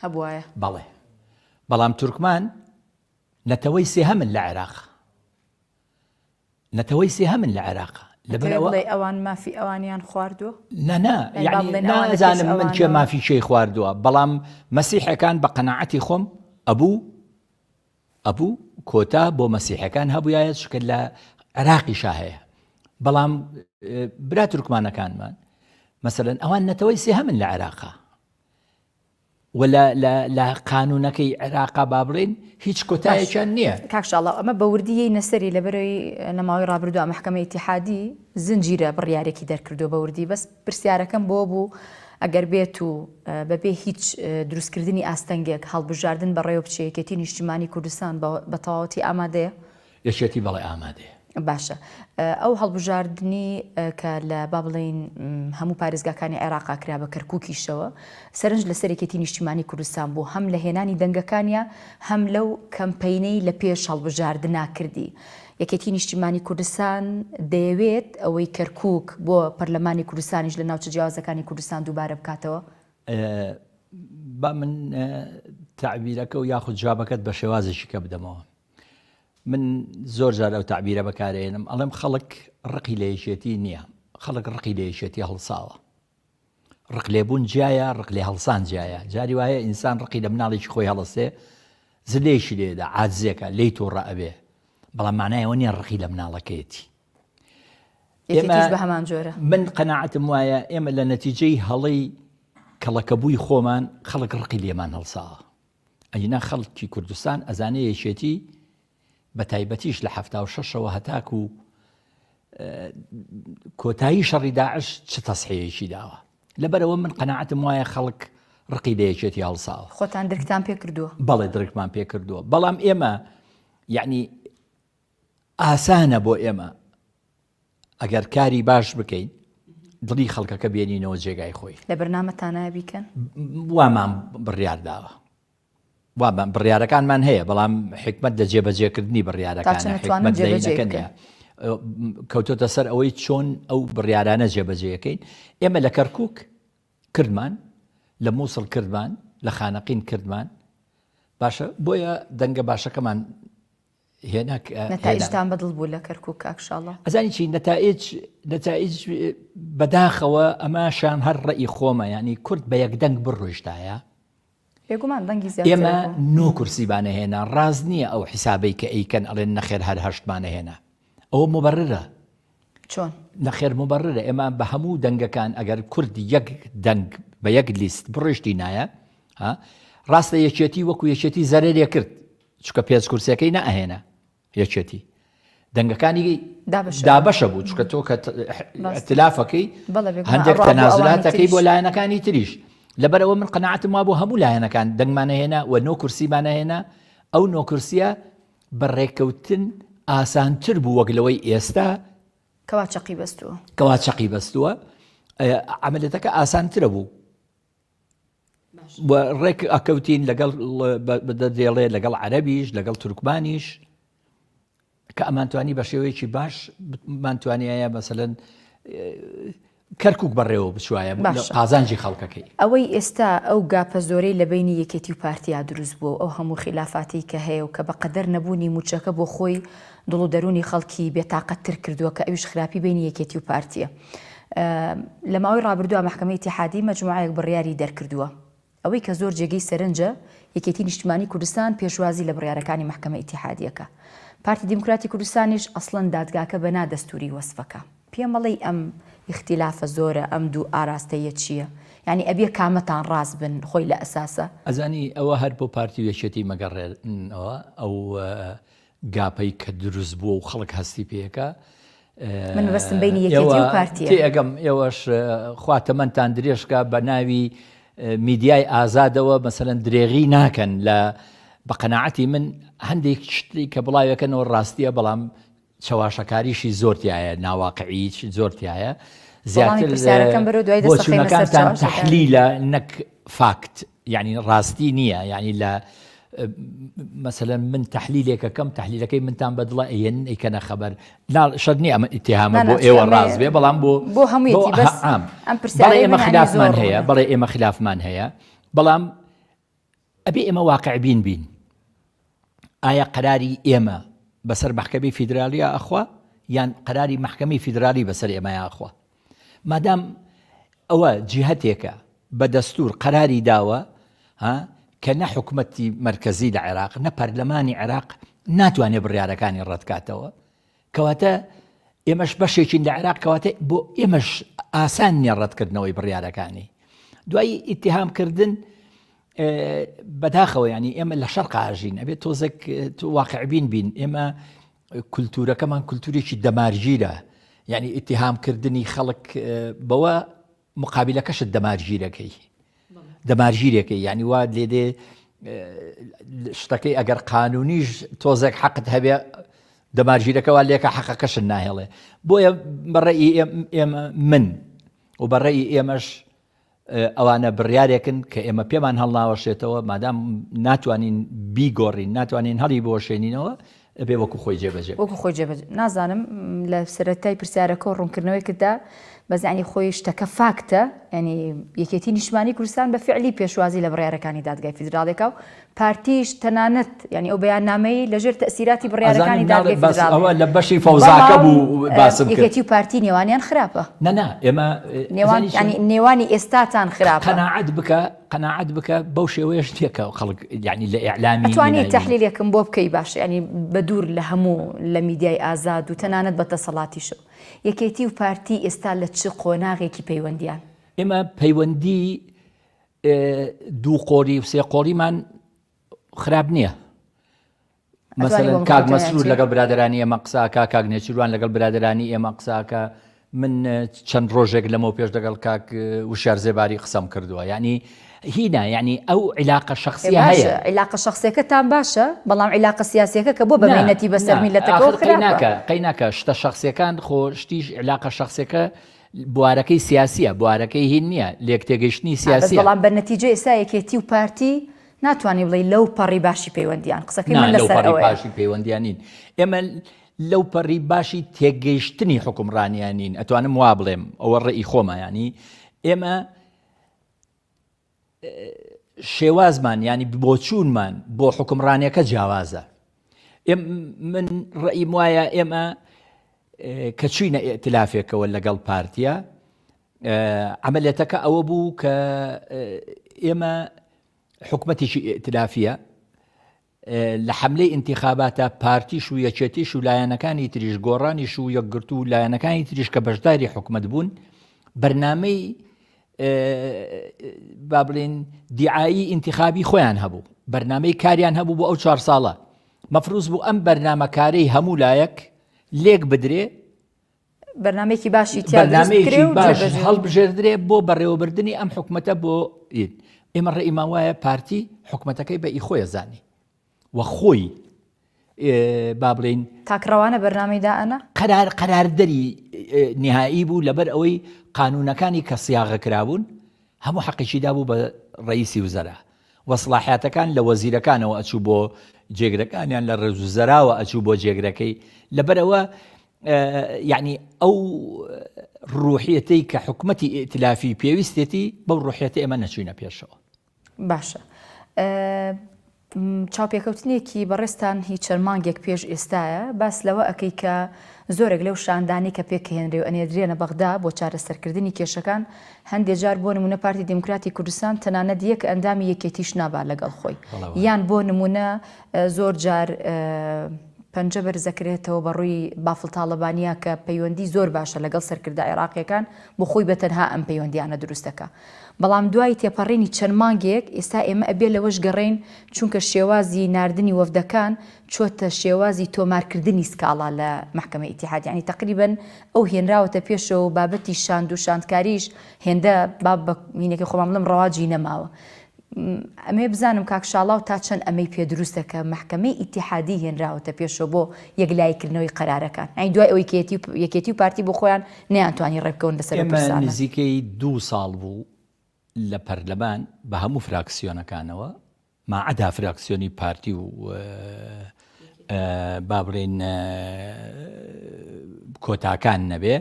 هەبوایە. بەڵێ. بەڵام تورکمان نەتەوەی سێهەمن لە عێراق. نەتەوەی سێهەمن لە عێراق. لەبەر ئەوە بڵێ ئەوان مافی ئەوانیان خواردووە؟ نا نا یعنی نازانم من کێ مافی کێی خواردووە بەڵام مەسیحەکان بە قەناعەتی خۆم ئەبوو ئەبوو کۆتا بۆ مەسیحەکان هەبووایە چونکە لە عێراقیشا هەیە بەڵام برا تورکمانەکانمان مەسەلەن ئەوان نەتەوەی سێهەمن لە عێراقا و لە قانونەکەی عێراقا با بڵێن هیچ کۆتایەکیان نییە. کاک شاڵاو ئەمە بە وردی یەینە سەری لەبەرەوەی لە ماوەی ڕابردووە مەحکەمەی ئیتیحادی زنجیرە بڕیارێکی دەرکردووە بە وردی بەس پرسیارەکەم بۆ بوو ئەگەر بێت و بەبێ هیچ دروستکردنی ئاستەنگێک هەڵبژاردن بەڕێوە بچێ یەکێتی نیشتیمانی کوردستان بە تەواوەتی ئامادەیە؟ یەکێتی بەڵێ ئامادەیە. باشە ئەو هەڵبژاردنی کە لە با بڵێین هەموو پارێزگاکانی عێراقا کرا بە کەرکوکیشەوە سەرنج لەسەر یەکێتی نیشتیمانی کوردستان بوو هەم لە هێنانی دەنگەکانیا هەم لەو کەمپەینەی لە پێش هەڵبژاردنا کردی یەکێتی نیشتیمانی کوردستان دەیەوێت ئەوەی کەرکوک بۆ پەرلەمانی کوردستانیش لە ناوچە جیاوازەکانی کوردستان دووبارە بکاتەوە؟ با من تەعبیرەکە و یاخود جوابەکەت بە شێوازێکی کە بدەمەوە. من زۆر جار ئەو تەعبیرە بەکارێنم ئەڵێم خەڵک ڕقی لە یەکێتی نییە، خەڵک ڕقی لە یەکێتی هەڵساوە. ڕق لێبوون جیایە، ڕق لێ هەڵسان جیایە. جاری وایە ئینسان ڕقی لە مناڵێکی خۆی هەڵەسێ، زلەیەکی لێدا، عاجزێکە، لێی تووڕە ئەبێ، بەڵام مانای ئەوە نییە ڕقی لە مناڵەکەیەتی. ئێمە بە هەمان جۆرە. من قەناعەتم وایە ئێمە لە نەتیجەی هەڵەی کەڵەکەبووی خۆمان خەڵک ڕقی لێمان هەڵساوە. ئەگینا خەڵکی کوردستان ئەزانێ یەکێتی بە تایبەتیش لە 76ەوە هەتاکو کۆتایی شەڕی داعش چ تەسحەیەکی داوە. لەبەرەوە من قەناعەتم وایە خەڵک ڕقی لە یەکێتی هەڵساوە. خۆتان درکتان پێ کردووە؟ بەڵێ درکمان پێ کردووە، بەڵام ئێمە یعنی ئاسانە بۆ ئێمە ئەگەر کاری باش بکەین دڵی خەڵکەکە بێنینەوە جێگای خۆی. لە بەرنامەتانایە بیکەن؟ وامان بڕیار داوە. وامان بڕیارەکانمان هەیە بەڵام حکمت لە جێبەجێکردنی بڕیارەکانە حکمت لە هینەکە نییە. کەوتۆتە سەر ئەوەی چۆن ئەو بڕیارانە جێبەجێەکەین. ئێمە لە کەرکک کردمان، لە مووسڵ کردمان، لە خانەقین کردمان. باشە بۆیە دەنگە باشەکەمان هێنا نەتائیجتان بەدڵ بوو لە کەرکوک کاک شاڵاو؟ ئەزانی چی نەتائیج نەتائیج بەداخەوە ئەمە شان هەر ڕئی خۆمە یعنی کورد بە یەک دەنگ بڕۆیشتایە بێگومان دەنگی زیاتر ئێمە نۆ کورسیبانە هێنا ڕاست نییە ئەو حیسابەی کە ئەیکەن ئەڵێن نەخێر هەر هەشتمانە هێنا ئەوە مبررە چۆن؟ نەخێر مبررە ئێمە بە هەموو دەنگەکان ئەگەر کورد یەک دەنگ بە یەک لیست بڕۆیشتینایە ها ڕاستە یەکێتی وەکو یەکێتی زەرەرێ کرد چونکە پێنج کورسیەکەی نەئەهێنا یەکێتی دەنگەکانی دابەشە بوو چونکە تۆ کە ئیتلافەکەی هەندێک تەنازولاتەکەی بۆ لایەنەکانی تریش لەبەرەوە من قەناعەتم وابوو هەموو لایەنەکان دەنگمانەهێنا و نۆ کورسیمانەهێنا ئەو نۆ کورسیە بە ڕێککەوتن ئاسانتر بوو وەک لەوەی ئێستا کەوا چەقی بەستووە کەوا چەقی بەستووە عملێتەکە ئاسانترە بوو و ڕێک ئەکەوتین لەگەڵ دەدێڵێ لەگەڵ عەرەبیش لەگەڵ تورکمانیش کە ئەمانتوانی بە شێوەیەکی باش مانتوانایە مەسەلەن کەرکک بەڕێوە بچوایە قازانجی خەڵکەکەی. ئەوەی ئێستا ئەو گاپە زۆرەی لە بەینی یەکێتی و پارتیا دروست بووە و ئەو هەموو خیلافاتەی کە هەیە و کە بە قەدەر نەبوونی مووچەکە بۆ خۆی دڵ و دەروونی خەڵکی بێتاقەتتر کردووە کە ئەویش خراپی بەینی یەکێتی و پارتیە. لە ماوەی ڕابردووە مەحکەمەی ئیتیحادی مەجموعەیەک بڕیاری دەرکردووە. ئەوەی کە زۆر جێگەی سەرنجە، یەکێتی نیشتمانی کوردستان پێشوازی لە بڕیارەکانی مەحکەمە ئیتیحادیەکە. پارتی دیموکراتی کوردستانیش ئەسڵەن دادگاکە بە نا دەستووری وەسفەکا. پێمەڵێی ئەم ئیختیلافە زۆرە، ئەم دوو ئاراستەیە چییە؟ یانی ئەبێ کامەتان ڕاست بن خۆی لە ئەساسا؟ ئەزانی ئەوە هەر بۆ پارتی و یەکێتی مەگەڕێنەوە، ئەو گاپەی کە دروست بووە و خەڵک هەستی پێکە من مەبەستم بینی یەکێتی و پارتیە. تێئەگەم ئێوەش خوا تەمەنتان درێژکا بە ناوی میدیای ئازادەوە مەسەلەن درێغی ناکەن لە بە قەناعەتی من هەندێک شتی کە بڵاوەکەنەوە ڕاستیە بەڵام چەواشەکاریشی زۆر تایە ناواقعیش زۆر تایە زیاتر بۆچوونەکانتان تەحلیلە نەک فاکت یعنی ڕاستی نییە یعنی لە مەسەلەن من تەحلیلێکەکەم تەحلیلەکەی منتان بەدڵە ئەیەن ئەیکەنە خەبەر شەر نییە ئەمە ئیتیهامە بۆ ئێوە ڕاست بێ بەڵام بۆ بۆ هەموویەتی بەس عام ئەم پرسیارەی ئێمە خلافمان هەیە بەڵێ ئێمە خلافمان هەیە بەڵام ئەبێ ئێمە واقعبین بین ئایا قەراری ئێمە بەسەر مەحکەمەی فیدرالیە ئەخوا یان قەراری مەحکەمەی فیدرالی بەسەر ئێمەیا ئەخوا مادام ئەوە جیهتێکە بە دەستور قەراری داوە ها کە نە حکومەتی مەرکەزی لە عێراق نە پەرلەمانی عێراق ناتوانێت بڕیارەکانی ڕەتکاتەوە کەواتە ئێمەش بەشێکین لە عێراق کەواتە بۆ ئێمەش ئاسان نییە ڕەتکردنەوەی بڕیارەکانی دوایی ئیتهامکردن بەداخەوە ینی ئێمە لە شەرق ئاژین ئەبێت تۆزێک واقعبین بین ئێمە کولتورەکەمان کولتورێکی دەمارگیرە یعنی ئیتهامکردنی خەڵک بەوە مقابلەکەشت دەمارگیرەکەی دەمارگیرێکەی یعنی وا لێ دێ شتەکەی ئەگەر قانونیش تۆزێک حەقت هەبێ دەمارگیرەکە وا لێکە حەقەکەشت ناهێڵێ بۆیە بەڕێی ئێمە من و بەڕێی ئێمەش ئەوانە بڕیارێکن کە ئێمە پێمان هەڵناوەشێتەوە مادام ناتوانین بیگۆڕین ناتوانین هەڵی بۆشێنینەوە ئەبێ وەکو خۆی جێبەجێ وەکو خۆی جێبەجێ نازانم لە سەرەتای پرسیارەکە و ڕوونکردنەوەیەکتدا. بەس یانی خۆی شتەکە فاکتە یانی یەکێتی نیشتمانی کوردستان بە فعلی پێشوازی لە بڕیارەکانی دادگای فیدراڵێکا و پارتیش تەنانەت یانی ئەو بەیاننامەی لەژێر تەئسیراتی بڕیارەکانی دادگای فیدراڵی ئەوە لە بەشی فەوزاکە بوو باسم کرد. یەکێتی و پارتی نێوانیان خراپە. نا نا ئێمە نێوان یانی نێوانی ئێستاتان خراپە. قەناعەت بکە قەناعەت بکە بەو شێوەیەش نییە کە خەڵک یانی لە ئیعلامی ئەتوانی تەحلیلێکم بۆ بکەی باش یانی بە دوور لە هەموو لە میدیای ئازاد و تەنانەت بە دەسەڵاتیشەوە یەکێتی و پارتی ئێستا لە چ قۆناغێکی پەیوەندیان؟ ئێمە پەیوەندی دوو قۆری و سێ قۆڵیمان خراپ نییە. مەسەلەن کاک مەسرور لەگەڵ برادرانی ئێمە قساکە کاک نێچیروان لەگەڵ برادرانی ئێمە قساکە من چەند ڕۆژێک لەمەو پێش دەگەڵ کاک وشار زێباری قسەم کردووە یعنی هینا یعنی ئەو عیلاقە شخصیە هەیە عیلاقە شخصیەکەتان باشە بەڵام عیلاقە سیاسیەکە کە بۆ بە مەینەتی بەسەر میلەتەکەەوە خراپە قەیناکە شتە شخصیەکان خۆ شتیش عیلاقە شخصیەکە بوارەکەی سیاسیە بوارەکەی هین نییە لێک تێگەیشتنی سیاسیە. بەڵام بە نەتیجە ئێستا یەکێتی و پارتی ناتوانی بڵێی لەو پەڕی باشی پەیوەندیان قسەکەی من لەسەر ئەوەیە. لەو پەڕی باشی پەیوەندیان نین ئێمە لەو پەڕی باشی تێگەیشتنی حوکمڕانیان نین ئەتوانم وا بڵێم ئەوە ڕێی خۆمە ینی ئێمە شێوازمان ینی بۆچوونمان بۆ حوکمڕانیەکە جیاوازە من ڕێیم وایە ئێمە کە چوینە ئیئتلافێکەوە لەگەڵ پارتیا عملیەتەکە ئەوە بوو کە ئێمە حکومەتێکی ئیئتلافیە لە حەملەی ئینتیخاباتە پارتیش و یەکێتیش و لایەنەکانی تریش گۆڕانیش و یەکگرتوو و لایەنەکانی تریش کە بەشداری حکومەت بوون بەرنامەی با بڵێن دیعایی ئینتخابی خۆیان هەبوو بەرنامەی کاریان هەبوو بۆ ئەو چوار ساڵە مەفروز بوو ئەم بەرنامەکارەی هەموو لایەک لێک بدرێ بەرنامەیەکی باشی تیا دروست بکرێ و باش هەڵبژێردرێ بۆ بەڕێوەبردنی ئەم حکومەتە بۆ ئێمە ڕێیمان وایە پارتی حکومەتەکەی بە ئی خۆیە زانی و خۆی با بڵین تاکڕەوانە بەرنامەی دائەنا قەرار قەراردەری نهایی بوو لەبەر ئەوەی قانونەکانی کە سیاغە کرابوون هەموو حەقێکی دابوو بە ڕئیسی وزەرا و سڵاحیاتەکان لە وەزیرەکانەوە ئەچوو بۆ جێگرەکانیان لە ڕێزوزەراوە ئەچوو بۆ جێگرەکەی لەبەرەوە یەعنی ئەو ڕوحیەتەی کە حکومەتی ئیتلافی پێویستێتی بەو ڕوحیەتە ئێمە نەچوینە پێشەوە. باشە چاوپێکەوتنێکی بەڕێزتان هی چەند مانگێک پێش ئێستایە باس لەوە ئەکەی کە زۆرێک لەو شاندانەی کە پێکهێنرێ و ئەنێردرێنە بەغدا بۆ چارەسەرکردنی کێشەکان هەندێ جار بۆ نمونە پارتی دیموکراتی کوردستان تەنانەت یەک ئەندامی یەکێتیش نابا لەگەڵ خۆی یان بۆ نمونە زۆر جار پەنجە بەرزەکرێتەوە بە ڕووی بافڵ تاڵەبانیا کە پەیوەندی زۆر باشە لەگەڵ سەرکردە عێراقیەکان بۆ خۆی بە تەنها ئەم پەیوەندیانە دروست دەکا بەڵام دوای تێپەڕینی چەند مانگێک ئێستا ئێمە ئەبێ لەوەش گەڕێین چونکە شێوازی ناردنی وەفدەکان چۆتە شێوازی تۆمارکردنی سکاڵا لە مەحکەمەی ئیتیحاد یانی تەقریبەن ئەو هێنراوەتە پێشەوە و بابەتی شاند و شاندکاریش هێندە با بە هینەکەی خۆمان بڵێم ڕەواجی نەماوە ئەمەوێ بزانم کاک شاڵاو تا چەند ئەمەی پێ دروستە کە مەحکەمەی ئیتیحادی هێنراوەتە پێشەوە بۆ یەکلاییکردنەوەی قەرارەکان یانی دوای ئەوەی کە یەکێتی و پارتی بۆ خۆیان نەیانتوانی ڕێبکەون لەسەر ئەو ئێمە پرسانە. نزیکەی دوو ساڵ بوو لە پەرلەمان بە هەموو فراکسیۆنەکانەوە ماعەدا فراکسیۆنی پارتی و با بڵێین کۆتاکان نەبێ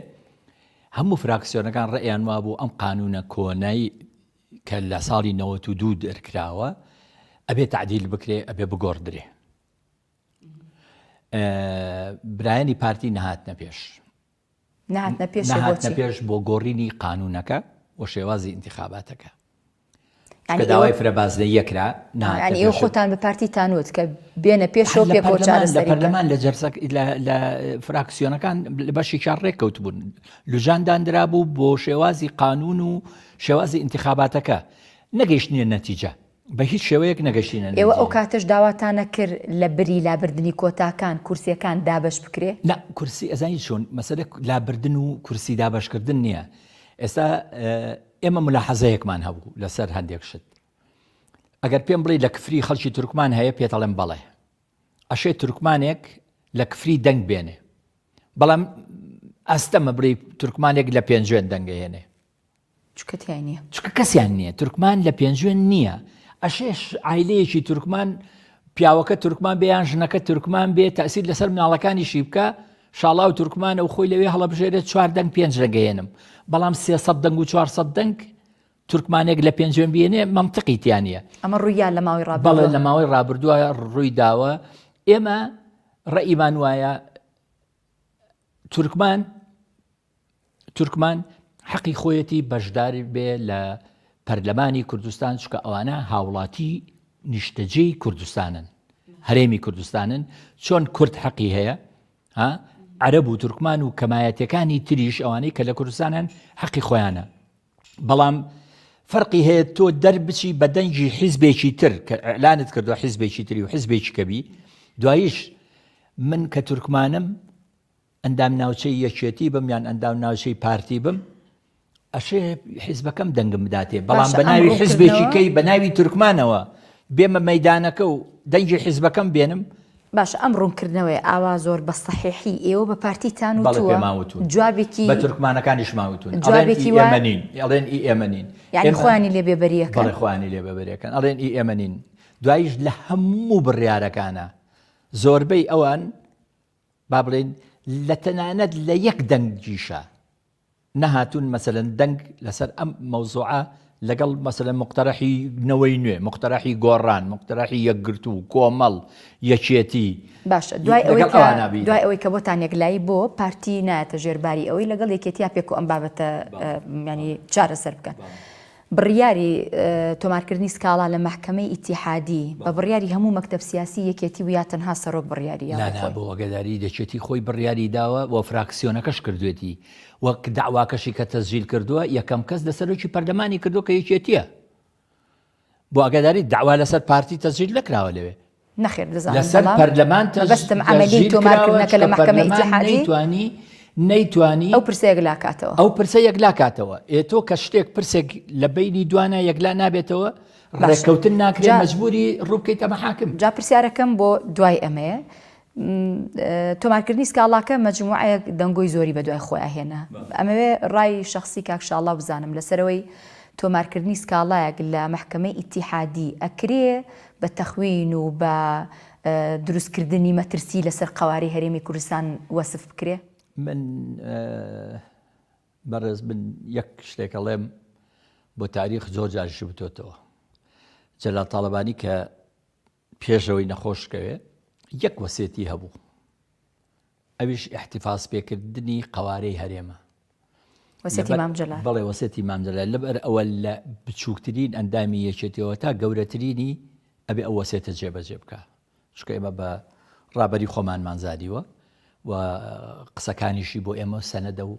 هەموو فراکسیۆنەکان ڕێیان وابوو ئەم قانونە کۆنای کە لە ساڵی 92 دەرکراوە ئەبێ تعدیل بکرێ ئەبێ بگۆڕدرێ برایانی پارتی نەهاتنە پێش نەهاتنە پێش نەهاتنە پێش بۆ گۆڕینی قانونەکە و شێوازی ئینتخاباتەکە کە داوای فرە بازنەییە کرا یانی ئێوە خۆتان بە پارتیتان وت کە بێنە پێشەوە پێکەوە چارەسەری لە پەرلەمان لە جەرسە لە فراکسیۆنەکان لە بەشێکیان ڕێککەوتبوون لوجان داندرابوو بۆ شێوازی قانون و شێوازی ئینتخاباتەکە نەگەیشتنە نەتیجە بە هیچ شێوەیەک نەگەشتینە ئێوە ئەو کاتەش داواتان نەکرد لە بری لابردنی کۆتاکان کورسیەکان دابەش بکرێ؟ نا کورسی ئەزانی چۆن مەسەلە لابردن و کورسی دابەشکردن نییە ئێستا ئێمە ملاحەزەیەکمان هەبوو لەسەر هەندێک شت ئەگەر پێم بڵێ لە کفری خەڵکی تورکمان هەیە پێتەڵێم بەڵێ ئەشێ تورکمانێک لە کفری دەنگ بێنێ بەڵام ئەستەمە بڵێ تورکمانێک لە پێنجوێن دەنگەهێنێ چونکە تیای نییە. چونکە کەسیان نییە تورکمان لە پێنجوێن نییە ئەشێش عایلەیەکی تورکمان پیاوەکە تورکمان بێ یان ژنەکە تورکمان بێ تەسیر لەسەر مناڵەکانیشی بکە شاڵاو تورکمانە و خۆی لەوێ هەڵەبژێرێت چوار دەنگ پێنج دەنگەیەنم بەڵام 300 دەنگ و 400 دەنگ تورکمانێک لە پێنجوێن بێنێ مەنتقی تیا نییە. ئەمە ڕوویا لە ماوەی ڕابردووە؟ بەڵێ لە ماوەی ڕابردووە ڕووی داوە. ئێمە ڕەئیمان وایە تورکمان تورکمان حەقی خۆیەتی بەشدار بێ لە پەرلەمانی کوردستان چکە ئەوانە هاوڵاتی نیشتەجێی کوردستانن هەرێمی کوردستانن چۆن کورد حەقی هەیە ها عەرەب و تورکمان و کەمایەتەکانی تریش ئەوانەی کە لە کوردستانن حەقی خۆیانە بەڵام فەرقی هەیە تۆ دەربچی بە دەنگی حیزبێکی تر کە ئیعلانت کردووە حیزبێکی تری و حیزبێکی کەبی دواییش من کە تورکمانم ئەندام ناوچەی یەکێتی بم یان ئەندام ناوچەی پارتی بم ئەشێ حیزبەکەم دەنگم بداتێ بەڵام بە ناوی حیزبێکی کەی بە ناوی تورکمانەوە بێمە مەدانەکە و دەنگی حیزبەکەم بێنم باشە ئەم ڕوونکردنەوەیە ئاوا زۆر بە سەحیحی ئێوە بە پارتیتان بەڵێ وتووە؟ پێمان وتوون. جوابێکی بە تورکمانەکانیشمان وتوون. ئەڵێن جوابێکی ئی وا ئێمە نین. ئەڵێن ئی ئێمە نین. یانی ئێمە خۆیانی لێ بێبەری ئەکەن؟ بەڵێ خۆیانی لێ بێبەری ئەکەن. ئەڵێن ئی ئێمە نین. دواییش لە هەموو بڕیارەکانا زۆربەی ئەوان با بڵێین لە تەنانەت لە یەک دەنگیشا نەهاتوون مەسەلەن دەنگ لەسەر ئەم مەوزوعە لەگەڵ مەسەلەن مقتەرەحی نەوەی نوێ، مقتەرەحی گۆڕان، مقتەرەحی یەکگرتوو، کۆمەڵ، یەکێتی، باشە دوای ئەوەی لەگەڵ کە ئەوانە بین. دوای ئەوەی کە بۆتان یەکلایی بۆ پارتی نایەتە ژێر باری ئەوەی لەگەڵ یەکێتیا پێکەوە ئەم بابەتە یانی چارەسەر بکەن. بڕیاری تۆمارکردنی سکاڵا لە مەحکەمەی ئیتیحادی بە بڕیاری هەموو مەکتەب سیاسی یەکێتی بوو یا تەنها سەرۆک بڕیاری یاوە نا نا خۆی؟ بۆ ئاگاداری یەکێتی خۆی بڕیاری داوە و فراکسیۆنەکەش کردوێتی وەک دەعواکەشی کە تەسجیل کردووە یەکەم کەس لە سەرۆکی پەرلەمانی کردووە کە یەکێتیە بۆ ئاگاداری دەعوا لەسەر پارتی تەسجیل نەکراوە لەوێ. نەخێر دەزانم لەسەر بەڵام پەرلەمان مەبەستم عەمەلیەی تەسجیل کراوە تۆمارکردنەکە لە چونکە مەحکەمەی پەرلەمان ئیتیحادی نەیتوانی نەیتوانی ئەو پرسە یەکلا کاتەوە. ئەو پرسە یەکلا کاتەوە. ئێ تۆ کە شتێک پرسێک لە بەینی دوانا یەکلا نابێتەوە باشە ڕێککەوتن ناکرێ جا مەجبوری ڕوو بکەیتە مەحاکم. جا پرسیارەکەم بۆ دوای ئەمەیە تۆمارکردنی سکاڵاکە مەجموعەیەک دەنگۆی زۆری بەدوای خۆیا هێنا. ئەمەوێ ڕای شەخسی کاک شاڵاو بزانم لەسەرەوەی تۆمارکردنی سکاڵایەک لە مەحکەمەی ئیتیحادی ئەکرێ بە تەخوین و بە دروستکردنی مەترسی لەسەر قەوارەی هەرێمی کوردستان وەسف بکرێ؟ من بەڕێز من یەک شتێک ئەڵێم بۆ تاریخ زۆر جاریش وتۆتەوە جەلال تاڵەبانی کە پێش ئەوەی نەخۆش کەوێ یەک وەسێتی هەبوو ئەویش ئیحتیفاز پێکردنی قەوارەی هەرێمە. وەسێتی مام جەلال. بەڵێ وەسێتی مام جەلال لەبەر ئەوە لە بچووکترین ئەندامی یەکێتیەوە تا گەورەترینی ئەبێ ئەو وەسێتە جێبەجێ بکا چونکە ئێمە بە ڕابەری خۆمانمان زانیوە و قسەکانیشی بۆ ئێمە سەنەدە و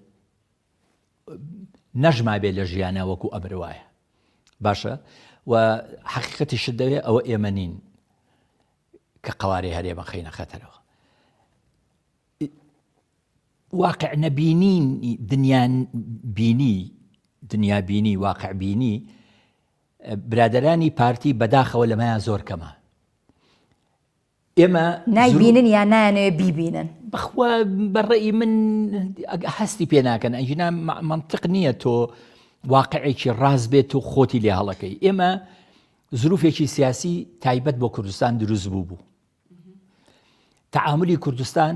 نەژمابێ لە ژیانە وەکو ئەمر وایە باشە و حەقیقەتیشت دەوێ ئەوە ئێمە نین کە قەوارەی هەرێمە خەینە خەتەرەوە واقع نەبینی دنیا بینی دنیا بینی واقع بینی برادرانی پارتی بەداخەوە لەمایان زۆر کەمە ئێمە نایبینن یا نایانەوێ بیبینن؟ بەخوا بە ڕەئی من هەستی پێ ناکەن ئەگینا مەنتق نییە تۆ واقعێکی ڕاست بێت و خۆتی لێ هەڵەکەی ئێمە زروفێکی سیاسی تایبەت بۆ کوردستان دروست بوو بوو تعاملی کوردستان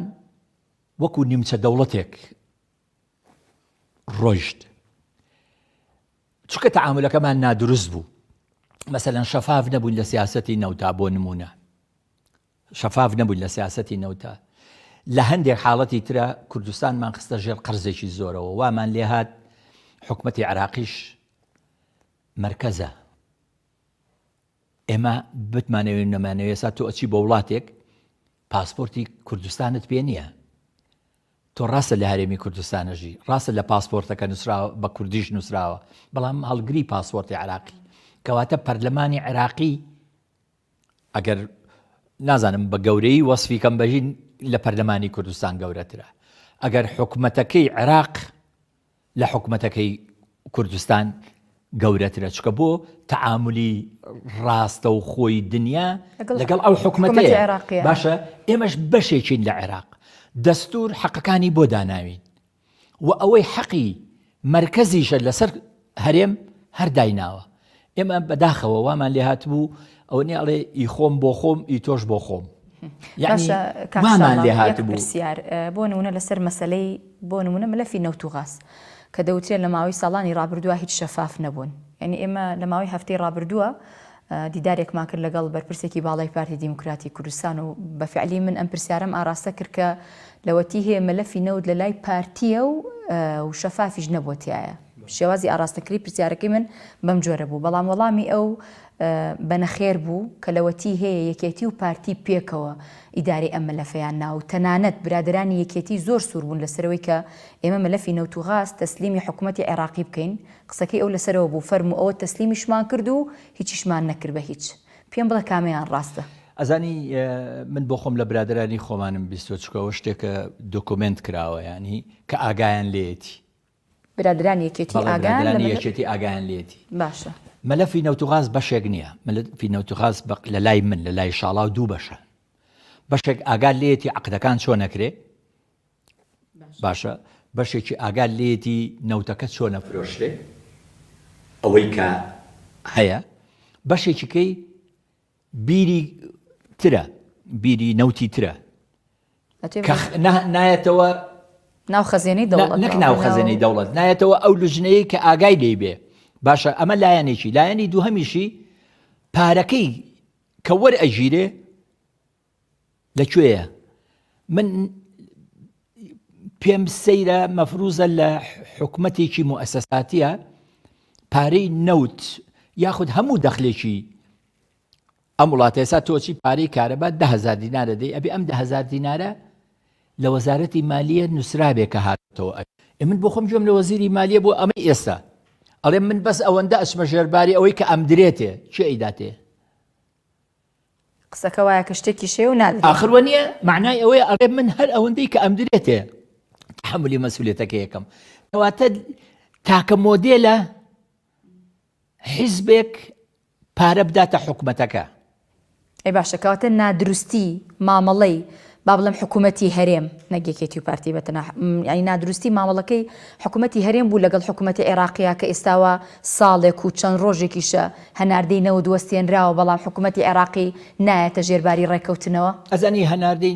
وەکو نیمچە دەوڵەتێک ڕۆیشت چونکە تەعامولەکەمان نادروست بوو مەسەلەن شەفاف نەبووین لە سیاسەتی نەوتا بۆ نمونە شەفاف نەبووین لە سیاسەتی نەوتا لە هەندێک حاڵەتی ترە کوردستانمان خستە ژێر قەرزێکی زۆرەوە وامان لێهات حکومەتی عراقیش مرکزە ئێمە بتمانەوێ نەمانەوێ ئێستا تۆ ئەچی بۆ وڵاتێک پاسپۆرتی کوردستانت پێ نییە تۆ ڕاستە لە هەرێمی کوردستان ئەژی، ڕاستە لە پاسپۆرتەکە نووسراوە بە کوردیش نووسراوە، بەڵام هەڵگری پاسپۆرتی عێراقی. کەواتە پەرلەمانی عێراقی ئەگەر نازانم بە گەورەیی وەسفی کەم بەژین لە پەرلەمانی کوردستان گەورەترە. ئەگەر حکومەتەکەی عێراق لە حکومەتەکەی کوردستان گەورەترە چکە بۆ تەعاملی ڕاستەوخۆی دنیا لەگەڵ ئەو حکومەتەیە باشە ئێمەش بەشێکین لە عێراق دەستور حەقەکانی بۆ داناوین و ئەوەی حەقی مەرکەزیشە لەسەر هەرێم هەر دایناوە ئێمە بەداخەوە وامان لێ هاتبوو ئەوە نیە ئەڵێ ئی خۆم بۆ خۆم ئی تۆش بۆ خۆم. یعنی باشە کاک وامان شاڵاو لێ یەک هاتبوو. پرسیار بۆ نمونە لەسەر مەسەلەی بۆ نمونە مەلەفی نەوت و غاز کە دەوترێت لە ماوەی ساڵانی ڕابردووە هیچ شەفاف نەبوون یعنی ئێمە لە ماوەی هەفتەی ڕابردووە دیدارێکمان کرد لەگەڵ بەرپرسێکی باڵای پارتی دیموکراتی کوردستان و بە فعلی من ئەم پرسیارەم ئاراستە کرد کە لەوەتی هەیە مەلەفی نەوت لە لای پارتیە و و شەفافیش نەبووە تیایە شێوازی ئاراستەکردنی پرسیارەکەی من بەم جۆرە بوو بەڵام وەڵامی ئەو بە نەخێر بوو کە لەوەتی هەیە یەکێتی و پارتی پێکەوە ئیدارەی ئەم مەلەفەیان نا و تەنانەت برادەرانی یەکێتی زۆر سوور بوون لەسەرەوەی کە ئێمە مەلەفی نەوت و غاز تەسلیمی حکومەتی عێراقی بکەین قسەکەی ئەو لەسەرەوە بوو فەرموو ئەوە تەسلیمیشمان کرد و هیچیشمان نەکرد بە هیچ پێم بڵێ کامەیان ڕاستە؟ ئەزانی من بۆ خۆم لە برادەرانی خۆمانم بیستوە چونکە ئەوە شتێکە دۆکۆمێنت کراوە یانی کە ئاگایان لێیەتی. برادەرانی یەکێتی بەڵێ ئاگایان لە برادەرانی مەلەف یەکێتی ئاگایان لێیەتی. باشە. مەلەفی نەوت و غاز بەشێک نییە مەلەفی نەوت و غاز لە لای من لە لای شاڵاو دوو بەشە بەشێک ئاگات لێیەتی عەقدەکان چۆن ئەکرێ باشە بەشێکی ئاگات لێیەتی نەوتەکە چۆن ئەفرۆشرێ ئەوەی کە هەیە بەشێکی کەی بیری ترە بیری نەوتی ترە کە نایەتەوە ناو خەزێنەی دەوڵەت نەک ناو خەزێنەی دەوڵەت نایەتەوە ئەو لوجنەیە کە ئاگای لێی بێ باشە ئەمە لایەنێکی لایەنی دووهەمیشی پارەکەی کە وەرئەگیرێ لە کوێیە؟ من پێم سەیرە مەفروزە لە حکومەتێکی موئەسەساتیە پارەی نەوت یاخود هەموو دەخلێکی ئەم وڵاتە ئێستا تۆچی پارەی کارەبا دههزار دینارە دەی ئەبێ ئەم دههزار دینارە لە وەزارەتی مالیە نووسرابێ کە هاتەوە ئێ من بۆ خۆم گوێم لە وەزیری مالیە بۆ ئەمەی ئێستا ئەڵێ من بەس ئەوەندە ئەچمە ژێرباری ئەوەی کە ئەمدرێتێ کێ ئەیداتێ قسەکە وایە کە شتێکیش هەیە و نادرێت. ئاخر وەنیە؟ مەعنای ئەوەیە ئەڵێ من هەر ئەوەندەی کە ئەمدرێتێ تەحەمولی مەسئولیەتەکەی ئەکەم. کەواتە تاکە مۆدێلە حیزبێک پارە بداتە حکومەتەکە. ئەی باشە کەواتە نادروستی مامەڵەی با بڵێم حکومەتی هەرێم نەک یەکێتی و پارتی بە تەنها یانی نادروستی مامەڵەکەی حکومەتی هەرێم بوو لەگەڵ حکومەتی عێراقیا کە ئێستاوە ساڵێک و چەند ڕۆژێکیشە هەناردەی نەوت وەستێنراوە بەڵام حکومەتی عێراقی نایەتە ژێر باری ڕێکەوتنەوە. ئەزانی هەناردەی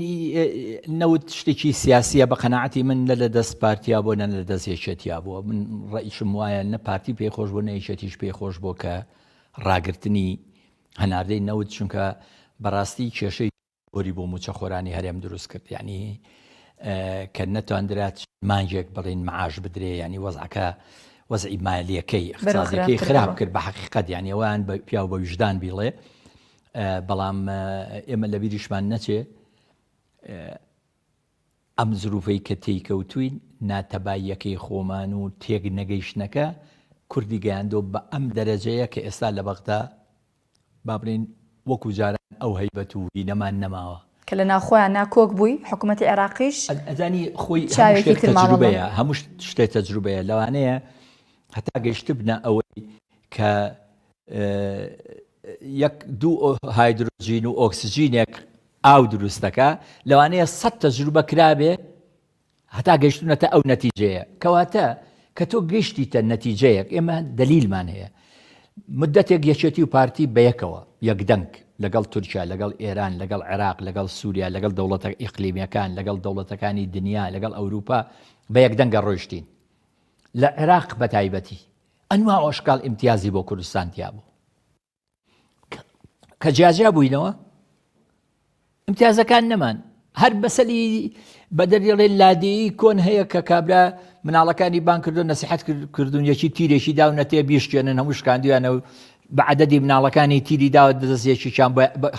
نەوت شتێکی سیاسیە بە قەناعەتی من نە لە دەست پارتیا بووە نە لە دەست یەکێتیا بووە من ڕەئیشم وایە نە پارتی پێی خۆش بووە نە یەکێتیش پێی خۆش بووە کە ڕاگرتنی هەناردەی نەوت چونکە بەڕاستی کێشەی زۆری بۆ مووچەخۆرانی هەرێم دروست کرد یعنی کە نەتواندرا مانگێک بڵین معاش بدرێ ینی وەزعەکە وەزعی مالیەکەی اقتصادیەکەی خراپ کرد بە حقیقت یعنی ئەوان بە پیاو بە ویژدان بیڵێ بەڵام ئێمە لە بیریشمان نەچێ ئەم زروفەی کە تێیکەوتوین ناتەباییەکەی خۆمان و تێک نەگەیشتنەکە کوردی گەیاندۆ بە ئەم دەرەجەیە کە ئێستا لە بەغدا با بڵێین وەکو جاران ئەو هەیبەت و هینەمان نەماوە. کە لە ناوخۆیان ناکۆک بووی، حکومەتی عێراقیش ئەزانی خۆی هەموو چاوێکی شتێک تر مامەڵە. تەجروبەیە، هەموو شتێک تەجروبەیە، لەوانەیە هەتا گەیشتبنە ئەوەی کە یەک دوو هایدرۆجین و ئۆکسجینێک ئاو دروست دەکا، لەوانەیە سەت تەجروبە کرابێ هەتا گەیشتونەتە ئەو نەتیجەیە. کەواتە کە تۆ گەیشتیتە نەتیجەیەک، ئێمە دەلیلمان هەیە. مدەتێک یەکێتی و پارتی بەیەکەوە، یەکدەنگ، لەگەڵ تورکیا، لەگەڵ ئێران، لەگەڵ عێراق، لەگەڵ سوریا، لەگەڵ دەوڵەتە ئیقلیمیەکان، لەگەڵ دەوڵەتەکانی دنیا، لەگەڵ ئەوروپا بە یەکدەنگە ڕۆیشتین. لە عێراق بەتایبەتی ئەنواع و ئەشکال ئیمتیازی بۆ کوردستان تیابوو. کە جیاجیا بووینەوە امتیازەکان نەمان هەر بەسەلی بەدەریڵێ لادێی کۆن هەیە کە کابرا مناڵەکانی بان کردو نەسیحەت کردون یەکی تیرێکی داونەتێ بیشکێنن هەموو شکاندویانە و بە عدەدی مناڵەکانی تیری داوە دەست یەکیان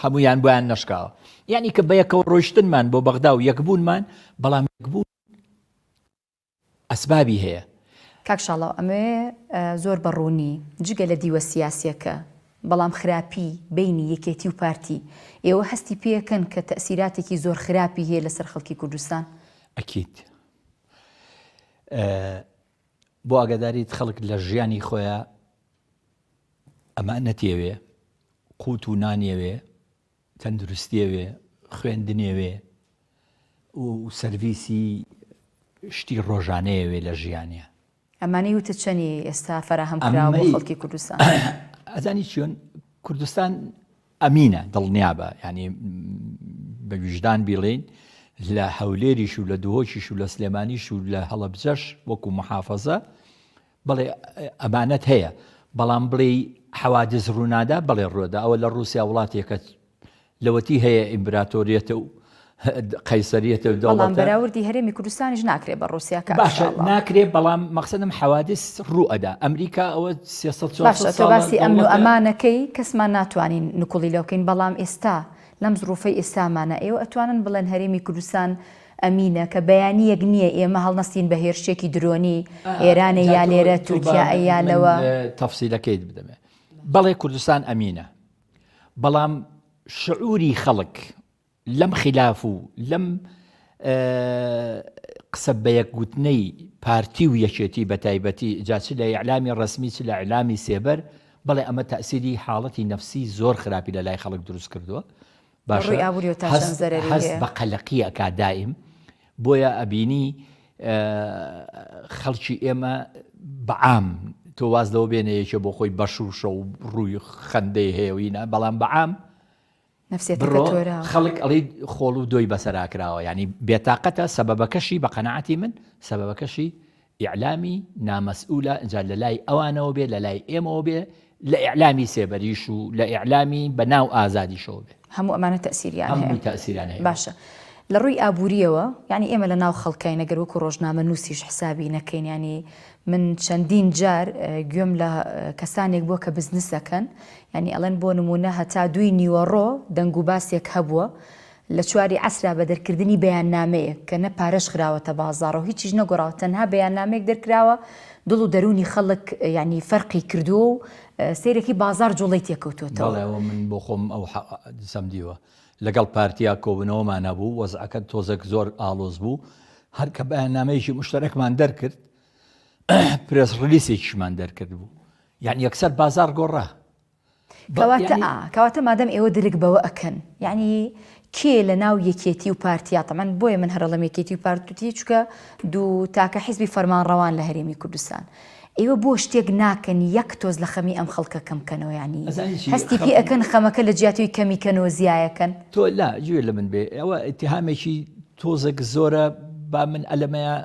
هەمویان بۆیان نەشکاوە یعنی کە بەیەکەوە ڕۆیشتنمان بۆ بەغدا و یەکبوونمان بەڵام یەکبوون ئەسبابی هەیە. کاک شاڵاو ئەمەوێ زۆر بە ڕوونی جگە لە دیوە سیاسیەکە بەڵام خراپی بەینی یەکێتی و پارتی ئێوە هەستی پێکەن کە تەئسیراتێکی زۆر خراپی هەیە لەسەر خەڵکی کوردستان؟ ئەکید. بۆ ئاگاداریت خەڵک لە ژیانی خۆیا ئەمانەتیەوێ، قوت و نانیەوێ، تەندروستیەوێ، خوێندنێوێ و سەرڤیسی شتی ڕۆژانەیەوێ لە ژیانیا. ئەمانەی وتت چەنی ئێستا فەراهەم کراوە بۆ خەڵکی کوردستان؟ ئەزانی چۆن کوردستان ئەمینە دڵنیابە یانی. بە ویژدان بیڵێین لە هەولێریش و لە دهۆکیش و لە سلێمانیش و لە هەڵەبجەش وەکو محافەزە بەڵێ ئەمانەت هەیە بەڵام بڵێی حەوادس ڕوونادا بەڵێ ڕوودا ئەوە لە ڕووسیا وڵاتێکە لەوەتی هەیە ئیمبراتۆریەتە و قەیسەریەتە و بەڵام بەراوردی هەرێمی کوردستانیش ناکرێ بە ڕووسیا کە باشە ناکرێ بەڵام مەقسەدم حەوادس ڕوو ئەدا ئەمریکا ئەوە 300 باشە تۆ باسی ئەمن و ئەمانەکەی کەسمان ناتوانین نکوڵی لەو بکەین بەڵام ئێستا لەم زڕوفەی ئێستامانە ئێوە ئەتوانن بڵێن هەرێمی کوردستان ئەمینە کە بەیانیەک نییە ئێمە هەڵنەستین بە هێرشێکی درۆنی ئێرانێ یا لێرە تورکیا ئەیا لەوە. تەفسیلەکەیت بدەمێ بەڵێ کوردستان ئەمینە بەڵام شعوری خەڵک لەم خیلاف و لەم قسە بەیەک گوتنەی پارتی و یەکێتی بە تایبەتی جا چ لە ئیعلامی ڕەسمی چ لە ئیعلامی سێبەر بەڵێ ئەمە تەئسیری حاڵەتی نەفسی زۆر خراپی لە لای خەڵک دروست کردووە باشە ڕووی ئابووریەوە تا چەند زەرەری هەست بە قەلەقی ئەکا دایم بۆیە ئەبینی خەڵکی ئێمە بەعام تۆ واز لەوە بێنە یەکێ بۆ خۆی بەشوشە و ڕووی خەندەی هەیە و ئینا بەڵام بەعام نەفسیەتەکە تۆراوە. خەڵک ئەڵێی خۆڵ و دۆی بەسەرا کراوە یانی بێتاقەتە سەبەبەکەشی بە قەناعەتی من سەبەبەکەشی ئیعلامی نامەسئولە ئینجا لە لای ئەوانەوە بێ لە لای ئێمەوە بێ لە ئیعلامی سێبەریش و لە ئیعلامی بە ناو ئازادیشەوە بێ. هەموو ئەمانە تەئسیریان هەیە. هەمووی تەئسیریان هەیە. باشە لە ڕووی ئابوورییەوە یانی ئێمە لە ناو خەڵکاین ئەگەر وەکوو ڕۆژنامەنووسیش حسابی نەکەین یانی من چەندین جار گوێم لە کەسانێک بووە کە بزنس ئەکەن یانی ئەڵێن بۆ نموونە هەتا دووی نیوەڕۆ دەنگ و باسێک هەبووە لە چواری عەسرا بە دەرکردنی بەیاننامەیەک کە نە پارەش خراوەتە بازاڕ و هیچیش نەگۆڕاوە تەنها بەیاننامەیەک دەرکراوە دڵ و دەروونی خەڵک یانی فەرقی کردووە و سەیرەکی بازاڕ جوڵەی تێکەوتۆتەوە. بەڵێ ئەوە من بۆ خۆم ئەو حەدیسەم دیوە لەگەڵ پارتیا کۆبوونەوەمان هەبوو وەزعەکە تۆزێک زۆر ئاڵۆز بوو هەر کە بەیاننامەیەکی مشتەرەکمان دەرکرد پرێس ڕلیسێکیشمان دەرکرد بوو یعنی یەکسەر بازار گۆڕا کەواتە کەواتە مادەم ئێوە درک بەوە ئەکەن یعنی کێ لە ناو یەکێتی و پارتیا تەمان بۆیە من هەرڵم یەکێتی و پارتوتی چکە دوو تاکە حیزبی فەرمانڕەوان لە هەرێمی کوردستان ئێوە بۆ شتێک ناکەن یەک تۆز لە خەمی ئەم خەڵکە کەم کەنەوە یانی هەستی پێ ئەکەن خەمەکە لە جیاتیی کەمی کەنەوە زیایەکەن؟ تۆ لا گوێ لە من بێ ئەوە ئیتیهامێکی تۆزێک زۆرە با من ئەلەمەیە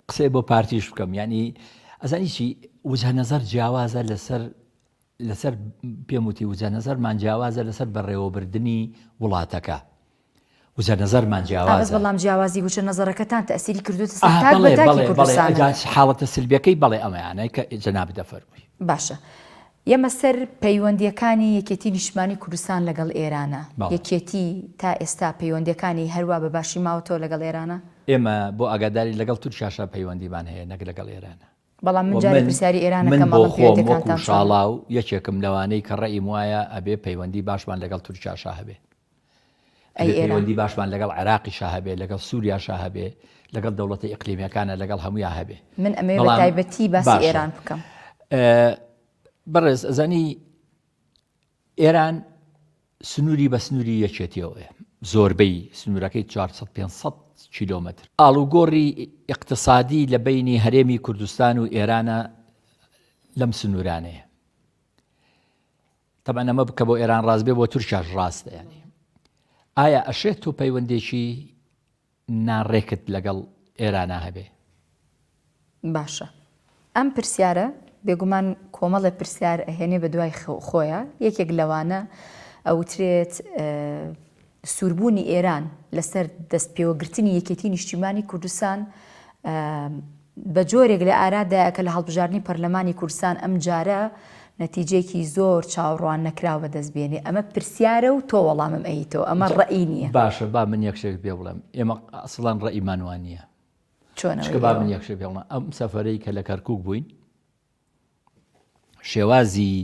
قسەی بۆ پارتیش بکەم یعنی ئەزانی چی وجهە نەزەر جیاوازە لەسەر لەسەر پێم وتی وجە نەزەرمان جیاوازە لەسەر بەڕێوەبردنی وڵاتەکە وجە نەزەرمان جیاوازە بەس بەڵام جیاوازی وجە نەزەرەکەتان تەئسیری کردووەتە سەر تاک بە تاکی کوردستان حاڵەتە سلبیەکەی بەڵێ ئەمەیانە کە جەنابت دەفەرمووی. باشە یەمە سەر پەیوەندیەکانی یەکێتی نیشتمانی کوردستان لەگەڵ ئێرانە یەکێتی تا ئێستا پەیوەندیەکانی هەروا بە باشی ماوەتەوە لەگەڵ ئێرانە؟ ئێمە بۆ ئاگاداری لەگەڵ تورکیاشا پەیوەندیمان هەیە نەک لەگەڵ ئێرانە. بەڵام من جارێ پرسیاری ئێران من ئەکەم بۆ ئەڵێم خۆم پەیوەندیەکانتان وەکو چۆنە؟ شاڵاو یەکێکم لەوانەی کە ڕەئیم وایە ئەبێ پەیوەندی باشمان لەگەڵ تورکیاشا هەبێ. ئەی ئەبێ ئێران؟ پەیوەندی باشمان لەگەڵ عێراقیشا هەبێ، لەگەڵ سوریاشا هەبێ، لەگەڵ دەوڵەتە ئیقلیمیەکانە لەگەڵ هەموویا هەبێ. من ئەمەوێ بە بەڵام تایبەتی باسی باشە ئێران بکەم. بەڕێز ئەزانی ئێران سنووری بە سنووری یەکێتیەوەیە، زۆربەی سنوورەکەی 400 500 کیلۆمەتر. ئاڵوگۆڕی ئیقتسادی لە بەینی هەرێمی کوردستان و ئێرانە لەم سنوورانەیە. تەبعەن ئەمە کە بۆ ئێران ڕاست بێ بۆ تورکیاش ڕاستە یانی ئایا ئەشێت تۆ پەیوەندێکی ناڕێکت لەگەڵ ئێرانا هەبێ؟ باشە ئەم پرسیارە بێگومان کۆمەڵێ پرسیار ئەهێنێ بە دوای خۆیا، یەکێک لەوانە ئەوترێت سووربوونی ئێران لەسەر دەست پێوەگرتنی یەکێتی نیشتیمانی کوردستان بە جۆرێک لە ئارادایە کە لە هەڵبژاردنی پەرلەمانی کوردستان ئەمجارە نەتیجەیەکی زۆر چاوەڕوان نەکراو بەدەست بێنێ؟ ئەمە پرسیارە و تۆ وەڵامم ئەیتەوە، ئەمە ڕەئی نییە. باشە با من یەک شتێک پێ بڵێم، ئێمە ئەسڵەن ڕەئیمان وا نییە. چۆن ئەوەی چونکە با ئێوە؟ من یەک شتێک پێ بڵێم، ئەم سەفەرەی کە لە کەرکووک بووین، شێوازی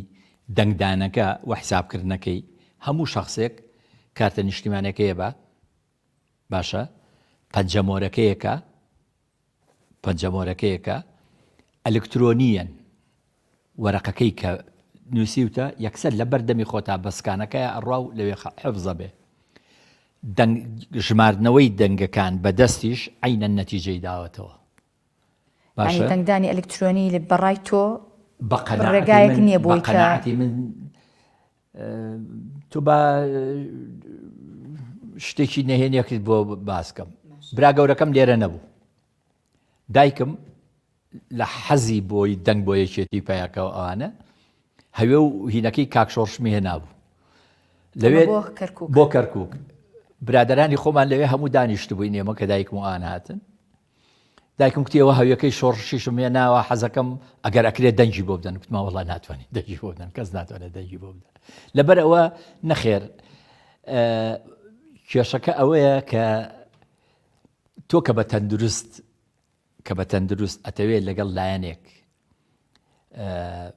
دەنگدانەکە و حیسابکردنەکەی، هەموو شەخسێک کارتە نیشتیمانیەکەی بە، باشە پەنجەمۆرەکەیەکە، پەنجەمۆرەکەیەکە ئەلکترۆنییەن وەرەقەکەی کە نووسیوتە یەکسەر لە بەر دەمی خۆتا بە سکانەکەیا ئەڕوا و لەوێ حفزە بێ. دەنگ ژماردنەوەی دەنگەکان بە دەستیش عەینەن نەتیجەی داوەتەوە. یانی باشە؟ دەنگدانی ئەلکترۆنی بە ڕای تۆ بە قەناعەتی ڕێگایەک من نییە بە بۆی کە قەناعەتی من تۆ با. شتێکی نەهێنیەکت بۆ باسکەم برا گەورەکەم لێرە نەبوو دایکم لە حەزی بۆی دەنگ بۆ یەکێتی پیاکەوە ئەوانە هەوێ و هینەکەی کاک شۆڕشمی هێنابوو لەوێ بۆ کەرکک برادرانی خۆمان لەوێ هەموو دانیشت بووین ئێمە کە دایکم و ئان هاتن دایکم کوتی ئەوە هەویەکەی شۆڕشیشم هێناوە حەزەکەم ئەگەر ئەکرێت دەنگی بۆ بدەن کوتمان وەڵا ناتوانین دەنگی بۆ بدەن کەس ناتوانێت دەنگی بۆ بدەن لەبەر ئەوە نەخێر کێشەکە ئەوەیە کە تۆ کە بە تەندروست کە بە تەندروست ئەتەوێت لەگەڵ لایەنێک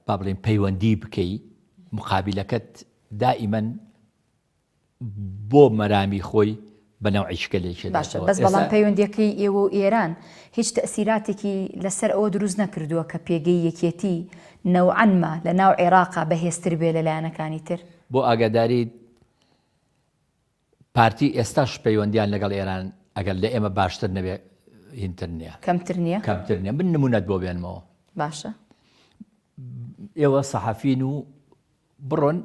با بڵێن پەیوەندی بکەی مقابلەکەت دائیمەن بۆ مەرامی خۆی بە نەوعی شکەلێکی باشە بەس بەڵام پەیوەندیەکەی ئێوە و ئێران هیچ تەئسیراتێکی لەسەر ئەوە دروست نەکردووە کە پێگەی یەکێتی نەوعەن ما لە ناو عێراقا بەهێزتر بێ لە لایەنەکانی تر؟ بۆ ئاگاداریت پارتی ئێستاش پەیوەندیان لەگەڵ ئێران ئەگەر لە ئێمە باشتر نەبێ هینتر نییە. کەمتر نییە؟ کەمتر نییە. من نمونەت بۆ بێنمەوە. باشە. ئێوە سەحەفین و بڕۆن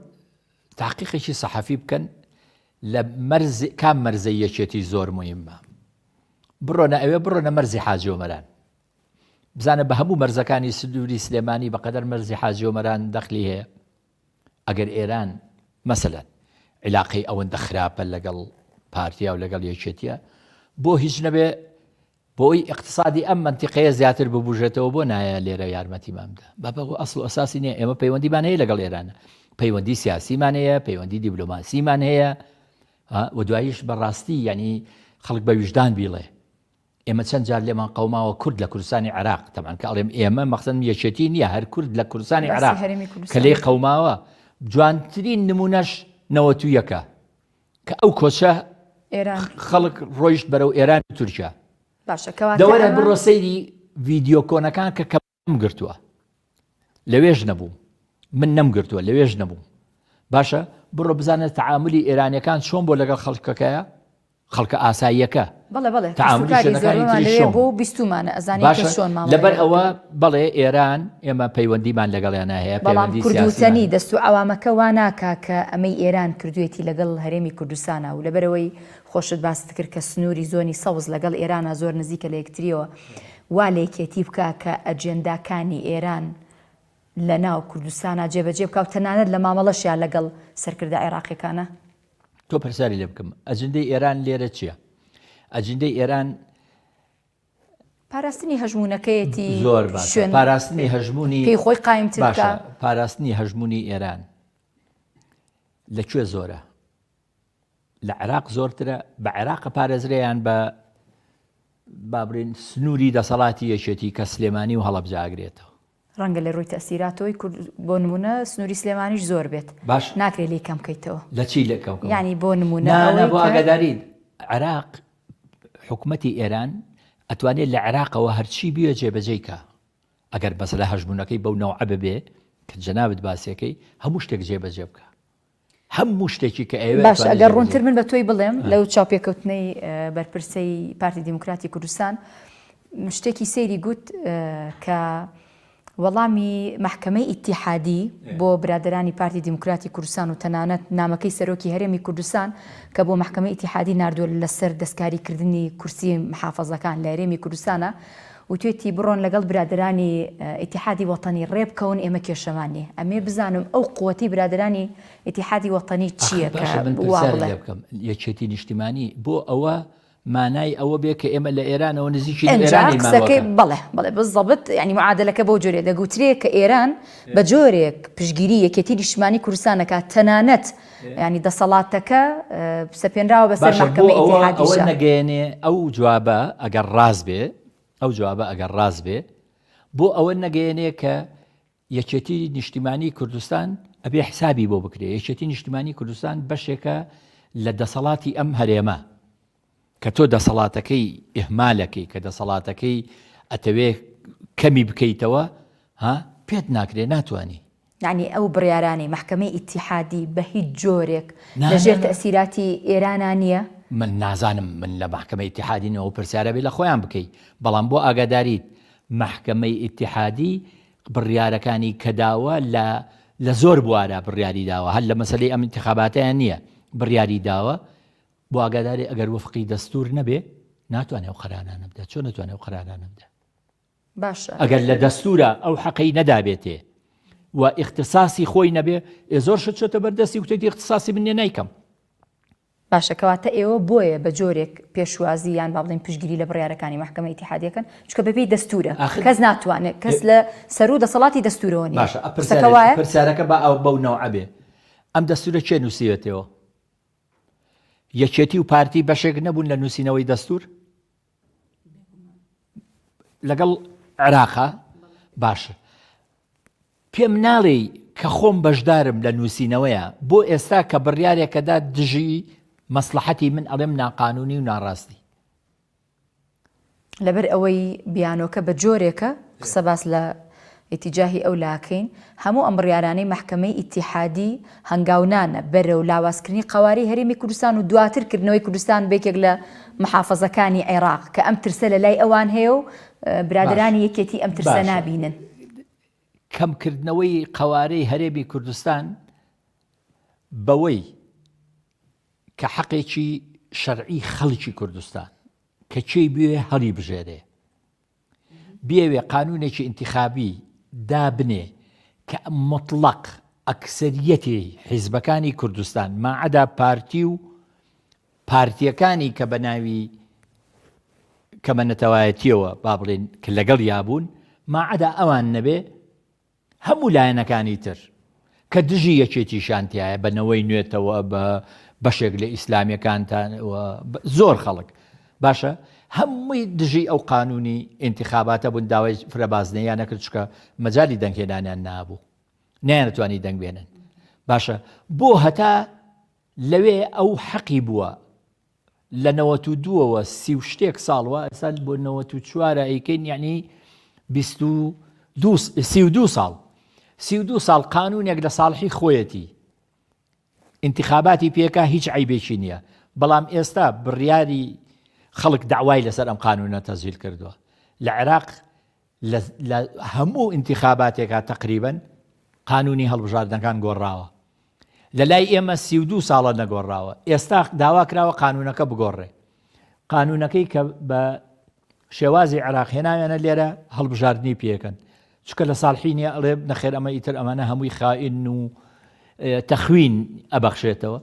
تاقیقێکی سەحەفی بکەن لە مەرز کام مەرزەی یەکێتی زۆر مهمە بڕۆنە ئەوێ بڕۆنە مەرزی حاجی ئۆمەران بزانە بە هەموو مەرزەکانی سدووری سلێمانی بەقەدەر مەرزی حاجی ئۆمەران دەخلی هەیە ئەگەر ئێران مەسەلەن عیلاقەی ئەوەندە خراپە لەگەڵ پارتیا و لەگەڵ یەکێتیە بۆ هیچ نەبێ بۆی ئیقتسادی ئەم مەنتیقەیە زیاتر ببوژێتەوە بۆ نایە لێرە یارمەتیمان بدە بابە خۆ ئەسڵ و ئەساسی نییە ئێمە پەیوەندیمان هەیە لەگەڵ ئێرانە پەیوەندی سیاسیمان هەیە پەیوەندی دیبلۆماسیمان هەیە و دواییش بەڕاستی یعنی خەڵک بە ویژدان بیڵێ ئێمە چەند جار لێمان قەوماوە کورد لە کوردستانی عێراق تەمان کە ئەڵێم ئێمە مەخزن یەکێتی نییە هەر کورد لە کوردستانی عێراق کە لێی قەوماوە جوانترین نمونەش نەوەتویەکە کە ئەو کۆچە خەڵک ڕۆیشت بەرەو ئێران و تورکیا. باشە کەواتە دەوەرە ئەمە. بڕۆ سەیری ڤیدیۆ کۆنەکان کە کەم گرتووە لەوێش نەبووم من نەم گرتووە لەوێش نەبووم باشە بڕۆ بزانە تەعاملی ئێرانیەکان چۆن بۆ لەگەڵ خەڵکەکەیە خەڵکە ئاساییەکە بەڵێ بەڵێ تەعاملی کەسوکاری شوێنەکانی زۆربەمان تریش لەوێ چۆن بوو بوو بیستوومانە ئەزانین کە باشە چۆن مامەڵەیان لەبەر لەگەڵ ئەوە کردوون. بەڵێ ئێران ئێمە پەیوەندیمان لەگەڵیانا هەیە بەڵام پەیوەندی کورد سیاسیمان وتەنی دەست و عەوامەکە وا ناکا کە ئەمەی ئێران کردوویەتی لەگەڵ هەرێمی کوردستانا و لەبەرئەوەی خۆشت باست کرد کە سنووری زۆنی سەوز لەگەڵ ئێرانا زۆر نزیکە لە یەکتریەوە وا لە یەکێتی بکا کە ئەجێنداکانی ئێران لە ناو کوردستانا جێبەجێ بکا و تەنانەت لە مامەڵەشیا لەگەڵ سەرکردە عێراقیەکانا. تۆ پرسیاری لێ بکەم ئەجندەی ئێران لێرە چییە؟ ئەجندەی ئێران پاراستنی هەژموونەکەیەتی زۆر باشە شوێن پاراستنی هەژموونی پێی خۆی قایمتر باشە بکا. پاراستنی هەژموونی ئێران لە کوێ زۆرە؟ لە عێراق زۆرترە بە عێراقە پارێزرێ یان بە با بڵێین سنووری دەسەڵاتی یەکێتی کە سلێمانی و هەڵەبجە ئەگرێتەوە؟ ڕەنگە لە ڕووی تەئسیراتەوەی کورد بۆ نموونە سنووری سلێمانیش زۆر بێت باش ناکرێ لێی کەم کەیتەوە. لە چی لێ کەم کەمەوە؟ یانی بۆ نموونە نا نا ئەوەی بۆ کە ئاگاداریت عێراق حکومەتی ئێران ئەتوانێت لە عێراقەوە هەرچی بیەوێ جێبەجێی کا ئەگەر مەسەلە هەژموونەکەی بەو نەوعە ببێ کە جەنابت باسیەکەی هەموو شتێک جێبەجێ بکا هەموو شتێکی کە ئەیەوێ باشە ئەتوانێ ئەگەر جێبەجێ ڕوونتر من بە تۆی بڵێم لەو چاوپێکەوتنەی بەرپرسەی پارتی دیموکراتی کوردستان شتێکی سەیری گوت کە وەڵامی مەحکەمەی ئیتیحادی بۆ برادەرانی پارتی دیموکراتی کوردستان و تەنانەت نامەکەی سەرۆکی هەرێمی کوردستان کە بۆ مەحکەمەی ئیتیحادی ناردووە لەسەر دەستکاریکردنی کورسی محافەزەکان لە هەرێمی کوردستانە وتوێتی بڕۆن لەگەڵ برادەرانی ئیتیحادی وەتەنی ڕێبکەون ئێمە کێشەمان نیە ئەمێ بزانم ئەو قوەتی برادەرانی ئیتیحادی وەتەنی ئاخر چیە کە باشە من وا پرسیارت بڵێ. لێ بکەم یەکێتی نیشتیمانی بۆ ئەوە مانای ئەوە بێ کە ئێمە لە ئێرانەوە نزیکین و ئینجا ئێرانین قسەکەی ماوەکە. بەڵێ بەڵێ بالضبط یانی معادلەکە بەو جۆرەیە دەگوترێ کە ئێران بە جۆرێک پشتگیری یەکێتی نیشتمانی کوردستان ئەکات تەنانەت یانی دەسەڵاتەکە سەپێنراوە بەسەر باشە بۆ مەحکەمەی ئەوە ئەوە ئیتیحادیشا. نەگەیەنێ ئەو جوابە ئەگەر ڕاست بێ ئەو جوابە ئەگەر ڕاست بێ بۆ ئەوە نەگەیەنێ کە یەکێتی نیشتیمانی کوردستان ئەبێ حسابی بۆ بکرێ یەکێتی نیشتیمانی کوردستان بەشێکە لە دەسەڵاتی ئەم هەرێمە کە تۆ دەسەڵاتەکەی ئیهمالەکەی کە دەسەڵاتەکەی ئەتەوێ کەمی بکەیتەوە ها پێت ناکرێ ناتوانی. یەعنی ئەو بڕیارانەی مەحکەمەی ئیتیحادی بە هیچ جۆرێک نا لە نا ژێر نا. تەئسیراتی ئێرانا نییە؟ من نازانم من لە مەحکەمەی ئیتیحادی نیم ئەو پرسیارە بێ لە خۆیان بکەی بەڵام بۆ ئاگاداریت مەحکەمەی ئیتیحادی بڕیارەکانی کە داوە لە لە زۆر بوارا بڕیاری داوە هەر لە مەسەلەی ئەم ئینتیخاباتەیان نییە بڕیاری داوە. بۆ ئاگاداری ئەگەر وفقی دەستور نەبێ ناتوانێ ئەو قەرارانە بدات. چۆن نەتوانێ ئەو قەرارانە بدات؟ باشە. ئەگەر لە دەستورا ئەو حەقەی نەدابێتێ و ئیختساسی خۆی نەبێ، ئێ زۆر شت چۆتە بەردەستی وتێتی ئیختساسی من نیە نایکەم. باشە کەواتە ئێوە بۆیە بە جۆرێک پێشوازی یان با بڵێین پشتگیری لە بڕیارەکانی مەحکەمەی ئیتیحادی ئەکەن چونکە بەپێی دەستورە ئاخر کەس ناتوانێت کەس لە سەروو دەسەڵاتی دەستورەوە نیە باشە ئە قسەکە پرسیارێک وایە؟ پرسیارەکە با ئەو بەو نەوعە بێ ئەم دەستورە کێ نووسیوێتەوە؟ یەکێتی و پارتی بەشێک نەبوون لە نووسینەوەی دەستور؟ لەگەڵ عێراقا باشە پێم ناڵێی کە خۆم بەشدارم لە نووسینەوەیە بۆ ئێستا کە بڕیارێکەدا دژی مەسلحەتی من ئەڵێم ناقانونی و ناڕاستی. لەبەر ئەوەی بیانۆکە بە جۆرێکە قسە باس لە ئیتیجاهی ئەو لاکەین، هەموو ئەم بڕیارانەی مەحکەمەی ئیتیحادی هەنگاونانە بەرەو لاوازکردنی قەوارەی هەرێمی کوردستان و دواتر کردنەوەی کوردستان بە یەکێک لە محافەزەکانی عێراق کە ئەم ترسە لە لای ئەوان هەیە و برادەرانی یەکێتی ئەم ترسە نابینن. کەمکردنەوەی قەوارەی هەرێمی کوردستان بەوەی کە حەقێکی شەرعی خەڵکی کوردستان کە کێی بوێ هەڵیبژێرێ، بیەوێ قانوونێکی ئینتیخابی دابنێ کە موتڵەق ئەکسەریەتی حیزبەکانی کوردستان ماعەدا پارتی و پارتیەکانی کە بە ناوی کەمە نەتەوایەتیەوە با بڵێن کە لەگەڵ یابوون ماعەدا ئەوان نەبێ هەموو لایەنەکانی تر کە دژی یەکێتیشیان تیایە بە نەوەی نوێتەوە بە بەشێک لە ئیسلامیەکانتان زۆر خەڵک باشە هەمووی دژی ئەو قانونی ئینتخاباتە بوون داوای فرە بازنەیان نەکرد چکە مەجای دەنگهێنانیان نابوو نیانتوانی دەنگ بێنن باشە بۆ هەتا لەوێ ئەو حەقی بووە لە نەوەت و دووەوە سی و شتێک ساڵ وا ئێستا بۆ نەوەت و چوارە ئەیکەین یعنی 22 32 ساڵ 32 ساڵ قانونێک لە ساڵحی خۆیەتی انتخاباتی پێکا هیچ عیبێکی نییە بەڵام ئێستا بڕیاری خەڵک داوای لەسەر ئەم قانونە تەزیل کردووە لە عێراق لە هەموو ئینتیخاباتێکا تەقریبەن قانونی هەڵبژاردنەکان گۆڕاوە. لە لای ئێمە 32 ساڵە نەگۆڕاوە. ئێستا داوا کراوە قانونەکە بگۆڕێ. قانونەکەی کە بە شێوازی عێراق هێناویانە لێرە هەڵبژاردنی پێکەن. چونکە لە ساڵحی نییە ئەڵێ نەخێر ئەمە ئیتر ئەمانە هەمووی خائین و تەخوین ئەبەخشێتەوە.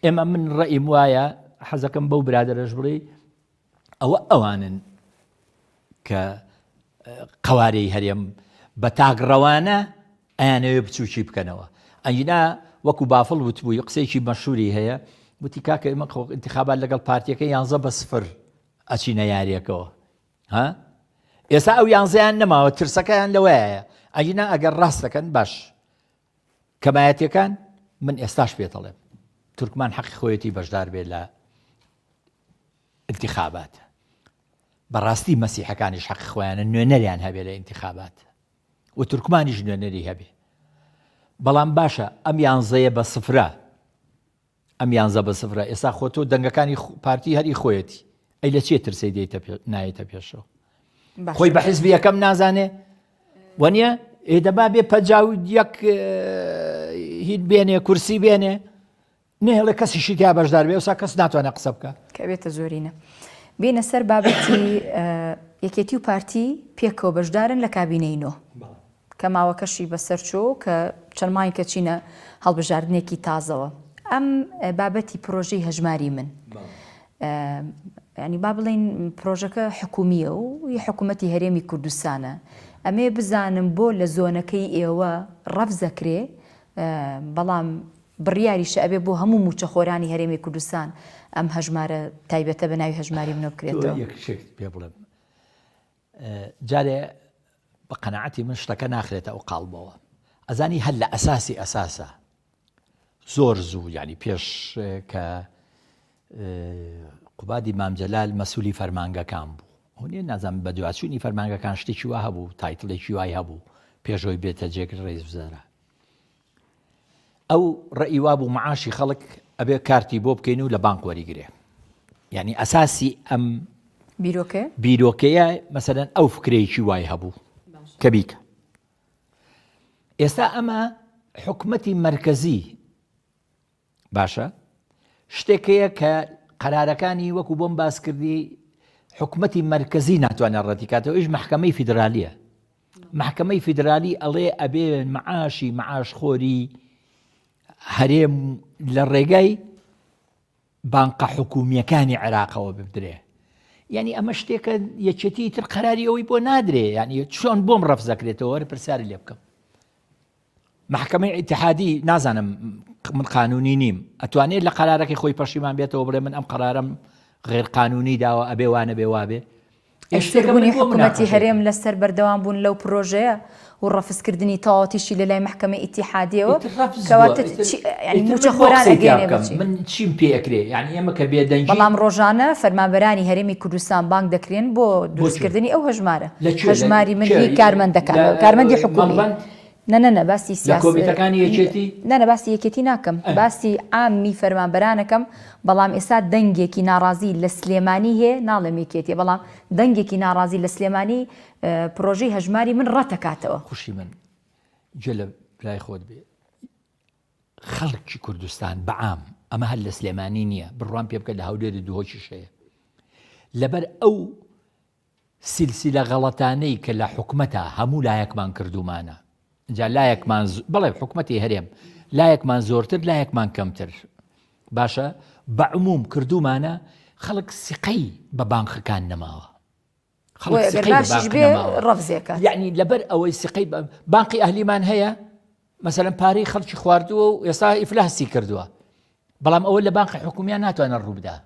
ئێمە من ڕەئیم وایە حەزەکەم بەو برادەرەش بڵێ ئەوە ئەوانن کە قەوارەی هەرێم بە تاکڕەوانە ئەیانەوێ بچووکی بکەنەوە. ئەگینا وەکو بافڵ وتبووی قسەیەکی مەشهوری هەیە وتی کاکە ئێمە ئینتخابات لەگەڵ پارتیەکە یانزە بە سفر ئەچینە یاریەکەوە ها ئێستا ئەو یانزەیان نەماوە ترسەکەیان لەوەیە ئەگینا ئەگەر ڕاست دەکەن باش کەمایەتیەکان من ئێستاش پێتەڵێم تورکمان حەقی خۆیەتی بەشدار بێت لە ئینتیخابات بەڕاستی مەسیحەکانیش حەقی خۆیانە نوێنەریان هەبێ لە ئینتیخابات و تورکمانیش نوێنەری هەبێ بەڵام باشە ئەم یانزەیە بە سفرە ئەم یانزە بە سفرە ئێستا خۆ تۆ دەنگەکانی پارتی هەری خۆیەتی ئەی لە چیە ترسەی دێتە نایەتە پێشەوە خۆی بە حزبی یەکەم نازانێ وەنیە ئێ دەبا بێ پەنجا و یەک هیچ بێنێ کورسی بێنێ نهێڵێ کەسیشی تیا بەشدار بێ ئەوسا کەس ناتوانێت قسە بکە کە بێتە زۆرینە بینە سەر بابەتی یەکێتی و پارتی پێکەوە بەشدارن لە کابینەی نۆ کە ماوەکەشی بەسەر چوو کە چەند مانگێکە چینە هەڵبژاردنێکی تازەوە ئەم بابەتی پرۆژەی هەژماری من ینی با بڵین پرۆژەکە حکومیە و ی حکوومەتی هەرێمی کوردستانە ئەمێ بزانم بۆ لە زۆنەکەی ئێوە ڕەفزەکرێ بەڵام بڕیاریشە ئەبێ بۆ هەموو موچەخۆرانی هەرێمی کوردستان ئەم هەژمارە تایبەتە بە ناوی هەژماری منەوە بکرێتەوە. یەک شت پێ بڵێم جارێ بە قەناعەتی من شتەکە ناخرێتە ئەو قاڵبەوە ئەزانی هەر لە ئەساسی ئەساسە زۆر زوو یعنی پێش کە قوبادی مامجلال مەسوولی فەرمانگەکان بوو هونێ نازانم بە دواچوونی فەرمانگەکان شتێکی وا هەبوو تایتڵێکی وای هەبوو پێشەوەی بێتە جێگر ڕێز وزارا ئەو ڕەئی وابوو معاشی خەڵک ئەبێ کارتی بۆ بکەین و لە بانق وەریگرێ یعنی ئەساسی ئەم بیرۆکە بیرۆکەیە مەسەلەن ئەو فکرەیەکی وای هەبوو کە بیکە ئێستا ئەمە حکومەتی مەرکەزی باشە؟ شتێک هەیە کە قەرارەکانی وەکو بۆم باس کردی حکومەتی مەرکەزی ناتوانێت ڕەتی کاتەوە ئیش مەحکەمەی فیدرالیە مەحکەمەی فیدرالی ئەڵێ ئەبێ معاشی معاشخۆری هەرێم لە ڕێگای بانقە حکومیەکانی عێراقەوە بدرێ یعنی ئەمە شتێکە یەکێتی تر قەراری ئەوەی بۆ نادرێ یعنی چۆن بۆم ڕەفز دەکرێتەوە وەرە پرسیاری لێ بکەم مەحکەمەی ئیتحادی نازانم من قانونی نیم ئەتوانێت لە قەرارەکەی خۆی پەشیمان بێتەوە بڵێ من ئەم قەرارەم غێر قانونی داوە ئەبێ وانە بێ وابێ سووربوونی حکوومەتی هەرێم لەسەر بەردەوام بوون لەو پرۆژەیە و ڕەفزکردنی تەواوەتیشی لە لای مەحکەمەی ئیتیحادیەوە کەواتە یانی مووچەخۆران ئەگەیەنێ بە چی؟ من چیم پێ ئەکرێ یانی ئێمە کە بێدەنگین. بەڵام ڕۆژانە فەرمانبەرانی هەرێمی کوردستان بانگ دەکرێن بۆ دروستکردنی ئەو هەژمارە. هەژماری من هی کارمەندەکان کارمەندی حکوومی. نە نە نە باسی لە کۆمیتەکانی یەکێتی؟ نە نە باسی یەکێتی ناکەم باسی عامی فەرمانبەرانەکەم بەڵام ئێستا دەنگێکی ناڕازی لە سلێمانی هەیە ناڵێم یەکێتیە بەڵام دەنگێکی ناڕازی لە سلێمانی پرۆژەی هەژماری من ڕەتەکاتەوە. خوشی من گوێ لە برای خۆت بێ خەڵکی کوردستان بەعام ئەمە هەر لە سلێمانی نییە بڕوام پێ بکە لە هەولێر و دهۆکیش هەیە لەبەر ئەو سیلسیلە غەڵەتانەی کە لە حکومەتا هەموو لایەکمان کردوومانە جا لایەکمان بەڵێ حکومەتی هەرێم لایەکمان زۆرتر لایەکمان کەمتر باشە بە عموم کردوومانە خەڵک سیقەی بە بانقەکان نەماوە خەڵک سیقەی بە بانق نەماوە یعنی لەبەر ئەوەی سیقەی بانقی ئەهلیمان هەیە مەسەلەن پارەی خەڵکی خواردووە و ئێستا ئیفلاسی کردووە بەڵام ئەوە لە بانقی حکومیان ناتوانێت ڕووبدا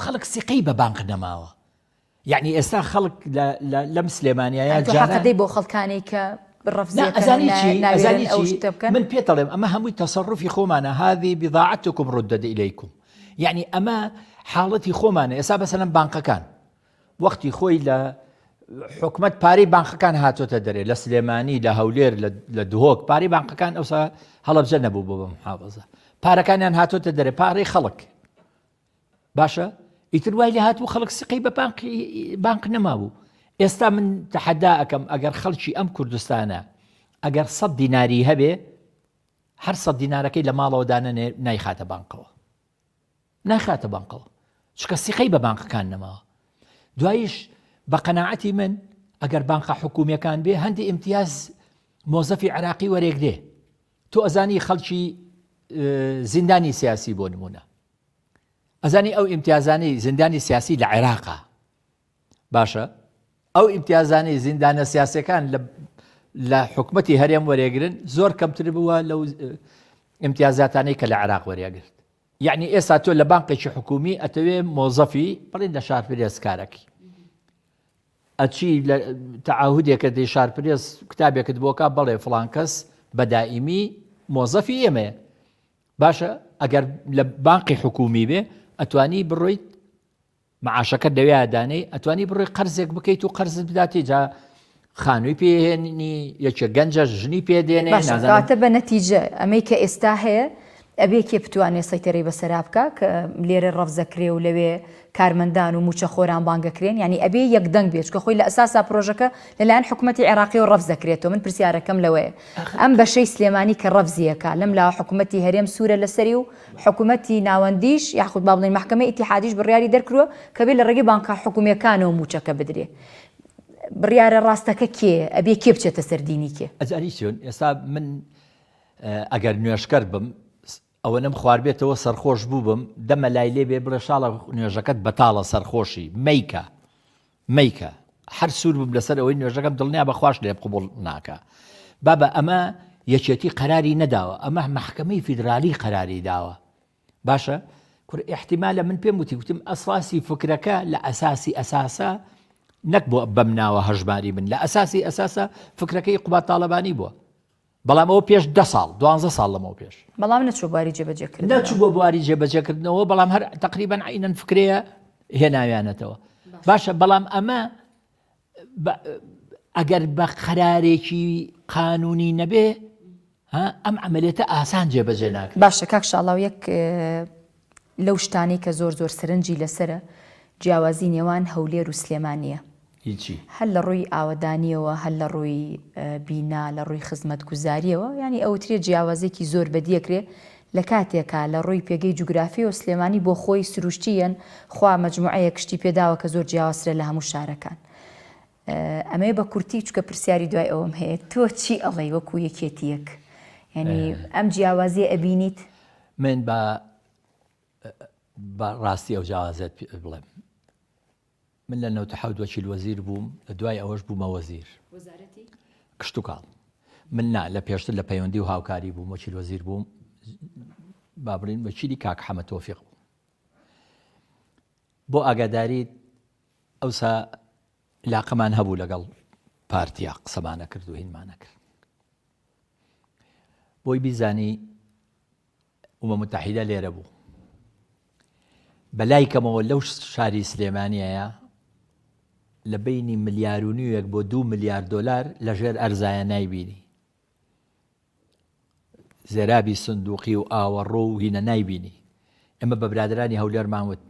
خەڵک سیقەی بە بانق نەماوە یعنی ئێستا خەڵک لەم سلێمانیایە جارەدەی بۆ خەڵکانی کە من پێ دەڵێم ئەمە هەمووی تەسەڕفی خۆمانە هذه بضاعتكم ردت إليكم یعنی ئەمە حاڵەتی خۆمانە ئێستا بەسەلەن بانقەکان وەختی خۆی لە حکومت پارەی بانقەکان هاتۆتە دەرێ لە سلێمانی لە هەولێر لە دهۆک پارەی بانقەکان ئەوسا هەڵەبجە نەبوو بۆ بە محافظە پارەکانیان هاتۆتە دەرێ پارەی خەڵک باشە ئیتر وای لێ هاتبوو خەڵک سقەی بە بانقی بانق نەمابوو ئێستا من تەحەدا ئەکەم ئەگەر خەڵکی ئەم کوردستانە ئەگەر سە دیناری هەبێ هەر سە دینارەکەی لە ماڵەوە دانەنێ نایخاتە بانقەوە ناخاتە بانقەوە چکە سیقەی بە بانقەکان نەماوە دوایش بە قەناعەتی من ئەگەر بانقە حکومیەکان بێ هەندی ئیمتیاز مۆزەفی عراقی وەرێگرێ تۆ ئەزانی خەڵکی زیندانی سیاسی بۆ نمونە ئەزانی ئەو ئیمتیازانەی زیندانی سیاسی لە عێراقا باشە ئەو ئیمتیازانەی زیندانە سیاسەکان لە حکومەتی هەرێم وەرێگرن زۆر کەمتر بووە لەو ئیمتیازاتانەی کە لە عێراق وەرێگرت یعنی ئێستا تۆ لە بانقێکی حکومی ئەتەوێ مۆزەفی بڵین لە شارپرێز کارەکەی ئەچی لە تەعاهودێکە دی شارپرێس کتابێکت بۆکە بەڵێ فڵان کەس بە دائیمی مۆزەفی ئێمەیە باشە ئەگەر لە بانقی حکومی بێ ئەتوانی بڕۆیت معاشەکە لەوێ دانەی ئەتوانی بڕۆی قەرزێک بکەیت و قەرزت بداتی جا خانووی پێهێنی یەکێ گەنجە ژنی پێ دێنێ نازانم. بە نەتیجە ئەمەی کە ئێستا هەیە ئەبێ کێ بتوانێ سەیتەرەی بەسەرا بکا کە لێرە ڕەفزەکرێ و لەوێ کارمەندان و مووچەخۆران بانگەکرێن یانی ئەبێ یەک دەنگ بێ چونکە خۆی لە ئەساسا پرۆژەکە لەلایەن حکومەتی عێراقیەوە ڕەفز دەکرێتەوە من پرسیارەکەم لەوەیە ئەم بەشەی سلێمانی کە ڕەفزی ئەکا لەم لاوە حکومەتی هەرێم سوورە لەسەری و حکومەتی ناوەندیش یاخود با بڵێین مەحکەمەی ئیتیحادیش بڕیاری دەرکردووە کە بێ لە ڕێگەی بانکە حکومییەکانەوە مووچەکە بدرێ بڕیارە ڕاستەکە کێیە ئەبێ کێ بچێتە سەر دینی کێ؟ ئەزانی چۆن ئێستا من ئەگەر نوێژکەر بم ئەوەنەم خواربێتەوە سەرخۆش بووبم دەمە لای لێ بێ بڵێ شاڵە نوێژەکەت بەتاڵە سەرخۆشی مەیکە مەیکە هەر سوور بم لەسەر ئەوەی نوێژەکەم دڵنیا بە خواش لێم قبوڵ ناکا بابە ئەمە یەکێتی قەراری نەداوە ئەمە مەحکەمەی فیدرالی قەراری داوە باشە کور احتیمالە من پێم وتی گوتم ئەساسی فکرەکە لە ئەساسی ئەساسە نەک بۆ بەم ناوە هەژماری من لە ئەساسی ئەساسە فکرەکەی قوباد تاڵەبانی بووە بەڵام ئەوە پێش دە ساڵ دوانزە ساڵ لەمەوە پێش. بەڵام نەچووە بواری جێبەجێکردنەوە. نەچوو بۆ بواری جێبەجێکردنەوە بەڵام هەر تەقریبەن عەینەن فکرەیە هێناویانەتەوە. باشە بەڵام ئەمە ئەگەر بە قەرارێکی قانونی نەبێ ئەم عەمەلیەتە ئاسان جێبەجێ ناکرێت. باشە کاک شاڵاو یەک لەو شتانەی کە زۆر زۆر سەرنجی لەسەرە جیاوازی نێوان هەولێر و سلێمانییە. هی چی؟ هەر لە ڕووی ئاوەدانییەوە، هەر لە ڕووی بینا، لە ڕووی خزمەتگوزارییەوە، یانی ئەوترێ جیاوازییەکی زۆر بەدیەکرێ لە کاتێکا لە ڕووی پێگەی جوگرافیەوە سلێمانی بۆ خۆی سروشتییەن خوا مەجموعەیەک شتی پێداوە کە زۆر جیاوازترە لە هەموو شارەکان. ئەمەوێ بە کورتی چونکە پرسیاری دوای ئەوەم هەیە تۆ چی ئەڵێی وەکو یەکێتیەک؟ یانی ئەم جیاوازیە ئەبینیت؟ من بە بە ڕاستی ئەو جیاوازیەت پێ بڵێم. من لە 97 وەکیل وەزیر بووم لە دوای ئەوەش بوومە وەزیر کشتوکاڵ من نا لە پێشتر لە پەیوەندی و هاوکاری بووم وەکیل وەزیر بووم با بڵین وەکیلی کاک حەمە تۆفیق بوو بۆ ئاگاداریت ئەوسا لاقەمان هەبوو لەگەڵ پارتیا قسەمانە کرد و هینمانە کرد بۆی بیزانی ئومە متحیدە لێرە بوو بەلای کەمەوە لەو شاری سلێمانیەیە لە بینی ملیار و نیوێک بۆ دو ملیار دۆلار لە ژێر ئەرزایە نایبینی زێرابی سندوقی و ئاوەڕۆ و هینە نایبینی ئێمە بە برادرانی هەولێرمان وت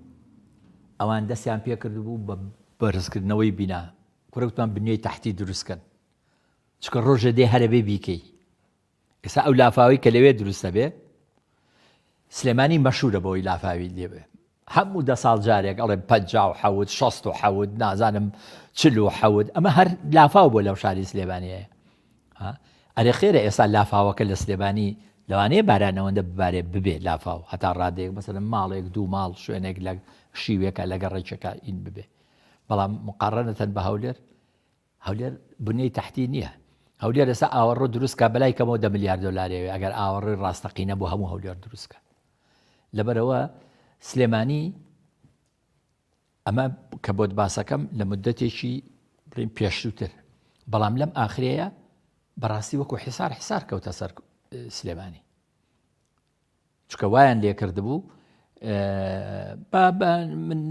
ئەوان دەستیان پێکردبوو بە بەرزکردنەوەی بینا کورەوتمان بنیەی تەحتی دروستکەن چکە ڕۆژێ دێ هەرەبێ بیکەی ئێستا ئەو لافاوەی کە لەوێ دروست دەبێ سلێمانی مەشهورە بەوەی لافاوی لێبێ هەموو دە ساڵ جارێک ئەڵێ 57 67 نازانم 47 ئەمە هەر لافاو بۆ لەو شاری سلێمانیە ئەرێ خێرە ئێستا لافاوەکە لە سلێمانی لەوانەیە بارانەوەندە ببارێ ببێ لافاو هەتا ڕادەیەک مەسەلەن ماڵێک دوو ماڵ شوێنێک لە شیوێکە لە گەڕێکێکە ئین ببێ بەڵام مقارنەتەن بە هەولێر هەولێر بنیەی تەحتی نییە. هەولێر ئێستا ئاوەڕۆ دروست کا بەلای کەمەوە دە ملیار دۆلاری ئەوێ ئەگەر ئاوەڕۆی ڕاستەقینە بۆ هەموو هەولێر دروست کا. لەبەرئەوە سلێمانی ئەمە کە بۆت باسەکەم لە مدەتێکی بڵێین پێشووتر بەڵام لەم ئاخرەیە بەڕاستی وەکو حسار حسار کەوتە سەر سلێمانی. چونکە وایان لێ کردبوو با بە من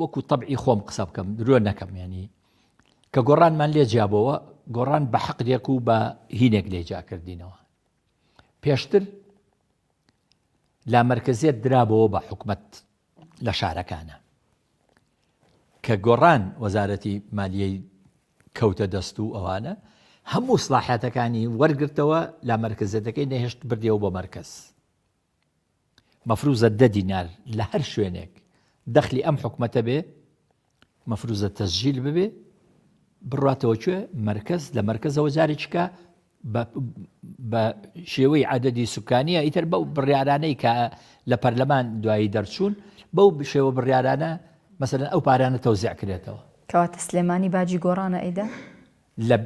وەکو تەبعی خۆم قسە بکەم درۆ نەکەم ینی کە گۆڕانمان لێ جیابەوە گۆڕان بە حەقێک و بە هینێک لێ جاکردینەوە پێشتر لامەرکزیت درابەوە بە حکومت لە شارەکانە کە گۆڕان وەزارەتی مالیەی کەوتە دەست و ئەوانە هەموو سلاحاتەکانی وەرگرتەوە لا مەرکزیەتەکەی نەهێشت بردیەوە بۆ مەرکەز مەفروزە دە دینار لە هەر شوێنێک دەخلی ئەم حکومەتە بێ مەفروزە تەسجیل ببێ بڕاتەوە کوێ مەرکەز لە مەرکەزەوە جارێکیکە بە شێوەی عەدەدی سوکانیە ئیتر بەو بڕیارانەی کە لە پەرلەمان دوایی دەرچوون بەو شێوە بڕیارانە مەسەلەن ئەو پارانە تەوزیع کرێتەوە. کەواتە سلێمانی باجی گۆڕانە ئەیدا؟ لە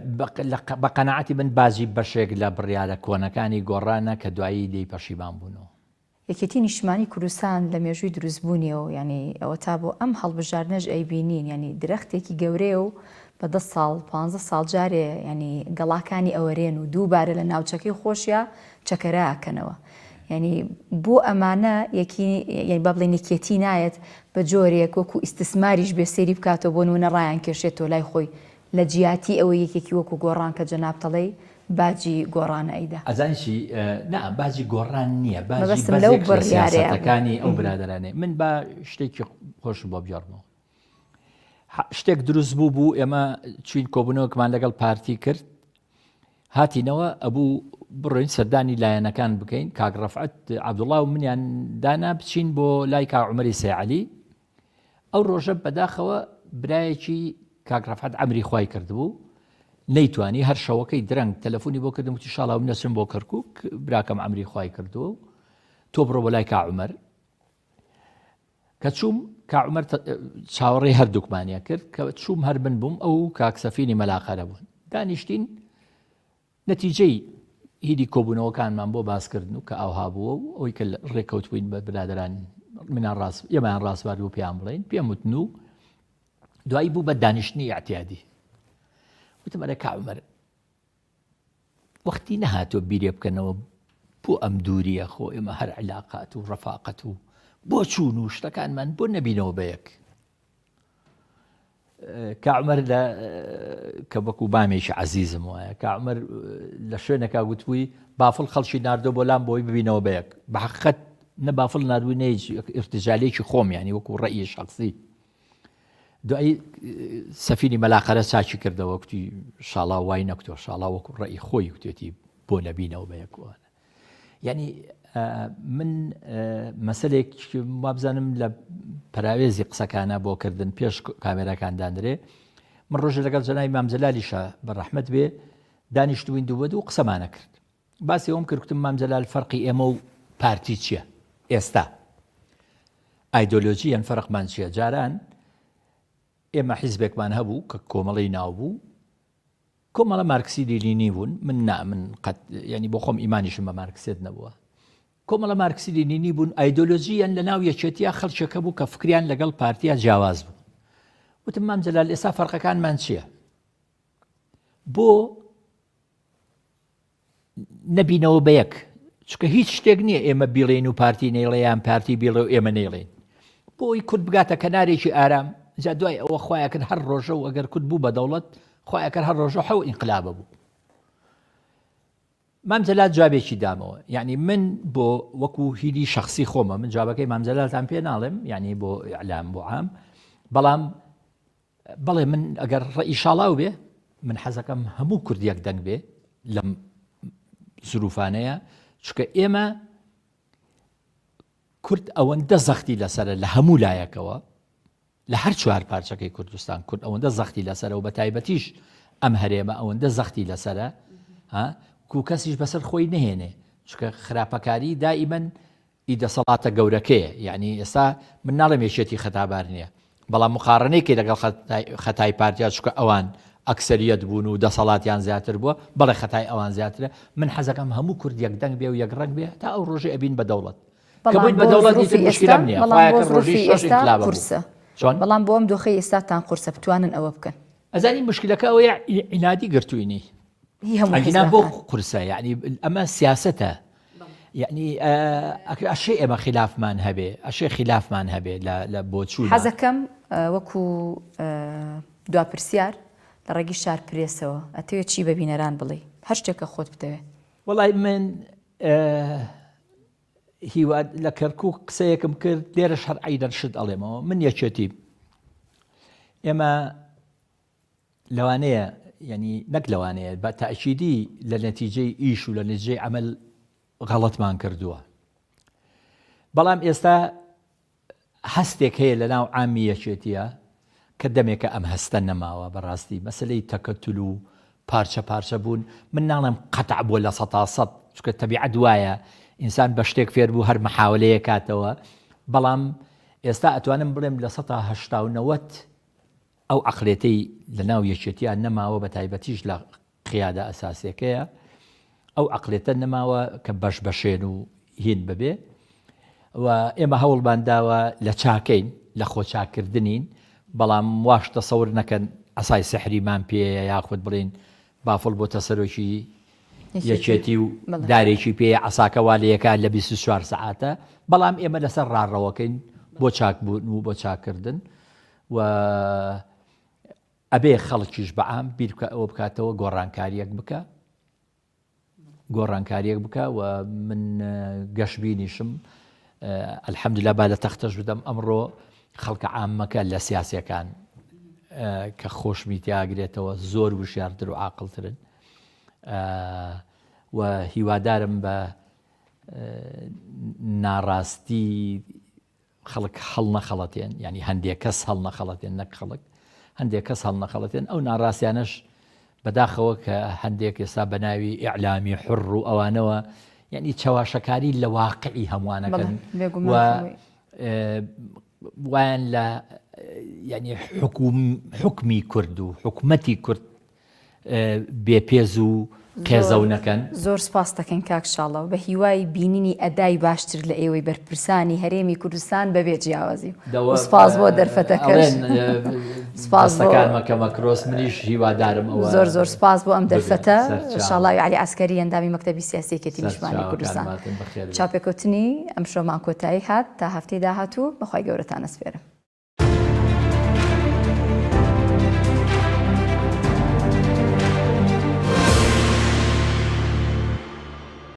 بە قەناعەتی من باجی بەشێک لە بڕیارە کۆنەکانی گۆڕانە کە دوایی لێی پەشیمان بوونەوە. یەکێتی نیشتمانی کوردستان لە مێژووی دروستبوونیەوە یانی ئەوەتا بۆ ئەم هەڵبژاردنەش ئەیبینین یانی درەختێکی گەورەیە و بە دە ساڵ پانزە ساڵ جارێ یانی گەڵاکانی ئەوەرێن و دووبارە لە ناوچەکەی خۆشیا چەکەرە ئەکەنەوە یانی بۆ ئەمانە یەکی یانی با بڵێین یەکێتی نایەت بە جۆرێک وەکو ئیستسماریش بێ سەیری بکاتەوە بۆ نمونە ڕایان کێشێتەوە لای خۆی لە جیاتی ئەوەی یەکێکی وەکو گۆڕان کە جەنابت ئەڵێی باجی گۆڕانە ئەیدا. ئەزانی چی نا باجی گۆڕان نییە باجی مەبەستم لەو بەزێک لە بڕیارەیە بوو. سیاسەتەکانی ئەو برادەرانەیە من با شتێکی خۆشت بۆ بگێڕمەوە شتێک دروست بوو بوو ئێمە چوین کۆبوونەوەکمان لەگەڵ پارتی کرد هاتینەوە ئەبوو بڕۆین سەردانی لایەنەکان بکەین کاک ڕەفعەت عەبدوڵا و منیان دانا بچین بۆ لای کاک عومەری سەیعەلی ئەو ڕۆژە بەداخەوە برایەکی کاک ڕەفعەت ئەمری خوای کردبوو نەیتوانی هەر شەوەکەی درەنگ تەلەفۆنی بۆ کردم وتی شاڵاو من دەچم بۆ کەرکوک براکەم ئەمری خوای کردووە و تۆ بڕۆ بۆ لای کا عومەر کە چووم کا عومەر چاوەڕێی هەردووکمانیان کرد کە چووم هەر من بووم ئەو کاک سەفینی مەلاقەرە بوون دانیشتین نەتیجەی هیدی کۆبوونەوەکانمان بۆ باسکردن و کە ئاوها بووە و ئەوی کە ڕێککەوتبووین بە برادران منان ڕاست ئێمەیان ڕاسپارد بوو پێیان بڵێین پێم وتن و دوایی بوو بە دانیشتنی ئیعتیادی وتم ئەرێ کا عومەر وەختی نەهاتووە بیرێ بکەنەوە بۆ ئەم دووریە خۆ ئێمە هەر عیلاقات و ڕەفاقەت و بۆ چوون و شتەکانمان بۆ نەبینەوە بە یەک کاعمەر لە کە وەکو بامێکی عەزیزم وایە کاعمەر لە شوێنەکە گوتبووی بافڵ خەڵکی ناردۆ بۆ لام بۆی ببینەوە بە یەک بە حقیقەت نە بافڵ ناردووی نە هیچ ئیرتجالێکی خۆم یانی وەکو ڕەئی شخصی دوایی سەفینی مەلاقەرە چاکی کردەوە کوتی شاڵاو وای نەکتۆ شاڵاو وەکو ڕەئی خۆی کوتێتی بۆ نەبینەوە بە یەکوانە. یعنی من مەسلێک وابزانم لە پەراوێزی قسەکانە بۆ کردن پێش کامێراکان دانرێ من ڕۆژە لەگەڵ جەنای مامجلالیشە بە ڕەحمت بێ دانیشتوین دوو بە دوو قسەمانە کرد باسی ئەوم کرد کوتم مام جەلال فەرقی ئێمە و پارتی چییە ئێستا ئایدۆلۆژییەن فەرقمان چییە جاران ئێمە حیزبێکمان هەبوو کە کۆمەڵی ناو بوو کۆمەڵە مارکسی لینینی بوون من نا من قەت ینی بۆ خۆم ئیمانیشم بە مارکسێت نەبووە کۆمەڵە مارکسی لینینی بوون ئایدۆلۆژییان لە ناو یەکێتیە خەڵکێکە بوو کە فکریان لەگەڵ پارتیا جیاواز بوو وتم مام جەلال ئێستا فەرقەکانمان چییە بۆ نەبینەوە بە یەک چونکە هیچ شتێک نییە ئێمە بیڵێین و پارتی نەیڵێ یان پارتی بیڵێ و ئێمە نەیڵێین بۆ ئەوی کورد بگاتە کەنارێکی ئارام جا دوای ئەوە خوایە کرد هەر ڕۆژە و ئەگەر کورد بوو بە دەوڵەت خوایە کرد هەر ڕۆژە حەو ئینقلابە بوو مام جەلال جوابێکی دامەوە یعنی من بۆ وەکو هیلی شخصی خۆمە من جوابەکەی مام جەلالتان پێ ناڵێم یعنی بۆ ئیعلام بۆ عام بەڵام بەڵێ من ئەگەر ڕەئی شاڵاو بێ من حەزەکەم هەموو کورد یەک دەنگ بێ لەم زروفانەیە چونکە ئێمە کورد ئەوەندە زەختی لەسرە لە هەموو لایەکەوە لە هەر چوار پارچەکەی کوردستان کورد ئەوەندە زەختی لەسەرە و بە تایبەتیش ئەم هەرێمە ئەوەندە زەختی لەسرە کو کەسیش بەسەر خۆی نهێنێ چونکە خراپەکاری دائیمەن ئی دەسەڵاتە گەورەکەیە یەعنی ئێستا من ناڵێم یەکێتی خەتابار نییە بەڵام مقاڕنەی کەی لەگەڵ خەتای پارتیا چونکە ئەوان ئەکسەریەت بوون و دەسەڵاتیان زیاتر بووە بەڵێ خەتای ئەوان زیاترە من حەزەکەم هەموو کورد یەک دەنگ بێ و یەک ڕەنگ بێ تا ئەو ڕۆژەی ئەبین بە دەوڵەت کە بووین بە دەوڵەت ئیتر مشکلەم نییە بەڵام بۆ زروفی ئێستا قورسە چۆن بەڵام بۆ ئەم دۆخەی ئێستاتان قورسە بتوانن ئەوە بکەن ئەزانی مشکلەکە ئەوەیە عینادی گرتووینی ئەگینا بۆ قورسە یعنی ئەمە سیاستە یعنی ئەشێ ئێمە خلافمان هەبێ ئەشێ خلافمان هەبێ لە بۆچوو حەزەکەم وەکو دوا پرسیار لە ڕێگی شار پرێسەوە ئەتەوێت چی بە بینەران بڵێ هەر شتێکە خۆت بتەوێ وەڵای من هیوا لە کەرکک قسەیەکم کرد لێرە شەر عیدەن شت ئەڵێمەوە من یەکێتی ئێمە لەوانەیە یانی نەک لەوانەیە بە تەئکیدی لە نەتیجەی ئیش و لە نەتیجەی عەمەل غەڵەتمان کردووە بەڵام ئێستا هەستێک هەیە لە ناو عامی یەکێتیە کە دەمێکە ئەم هەستە نەماوە بەڕاستی مەسلەی تەکەتول و پارچە پارچە بوون من ناڵێم قەتع بووە 100% چونکە تەبیعەت وایە ئینسان بە شتێک فێر بوو هەر مەحاولەیە کاتەوە بەڵام ئێستا ئەتوانم بڵێم 80% و 90 ئەو عەقلێتەی لە ناو یەکێتیا نەماوە بە تایبەتیش لە قیادە ئەساسیەکەیە ئەو عەقلێتە نەماوە کە بەش بەشێن و هین ببێ و ئێمە هەوڵمان داوە لە چاکەین لە خۆچاکردنین بەڵام واش تەسەور نەکەن عەسای سحریمان پێیە یاخود بڵین بافڵ بۆتە سەرۆکی یەکێتی و دارێکی پێیە عەساکە وا لەیەکا لە 24 سەعاتە بەڵام ئێمە لەسەر ڕاڕەوەکەین بۆ چاکبوون و بۆ چاکردن و ئەبێ خەڵکیش بە عام بیر بکە ئەوە بکاتەوە گۆڕانکاریەک بکە گۆڕانکاریەک بکە و من گەشببینیشم الحەمدلله با لە تەختەش بدەم ئەمڕۆ خەڵکە عامەکە لە سیاسەکان کە خۆشمی تیاگرێتەوە زۆر وشیارتر و عاقلترن و هیوادارم بە ناڕاستی خەڵک هەڵنەخەڵەتێن یانی هەندێک کەس هەڵنەخەڵەتێن نەک خەڵک هەندێک کەس هەڵنەخەڵەتێن ئەو ناڕاستیانەش بەداخەوە کە هەندێک ئێستا بە ناوی ئیعلامی حڕ و ئەوانەوە یعنی چەواشەکاری لە واقعی هەمووانەکەن و وایان لە یعنی حکوم حکمی کورد و حکومەتی کورد بێ پێز و قێزەون نەکەن. زۆر سوپاست دەکەین کاک شاڵاو بە هیوای بینینی ئەدای باشتر لە ئێوەی بەرپرسانی هەرێمی کوردستان بەبێ جیاوازی و سوپاس بۆ دەرفەتەکەش. سوپاس بۆ دەستەکان مەکە مەکرۆس منیش هیوادارم ئەوە زۆر زۆر سوپاس بۆ ئەم دەرفەتە شاڵاوی عەلی عەسکەری ئەندامی مەکتەبی سیاسی یەکێتی نیشتمانی کوردستان چاوپێکەوتنی ئەمشەومان کۆتایی هات تا هەفتەی داهاتوو بەخوای گەورەتان ئەسپێرم.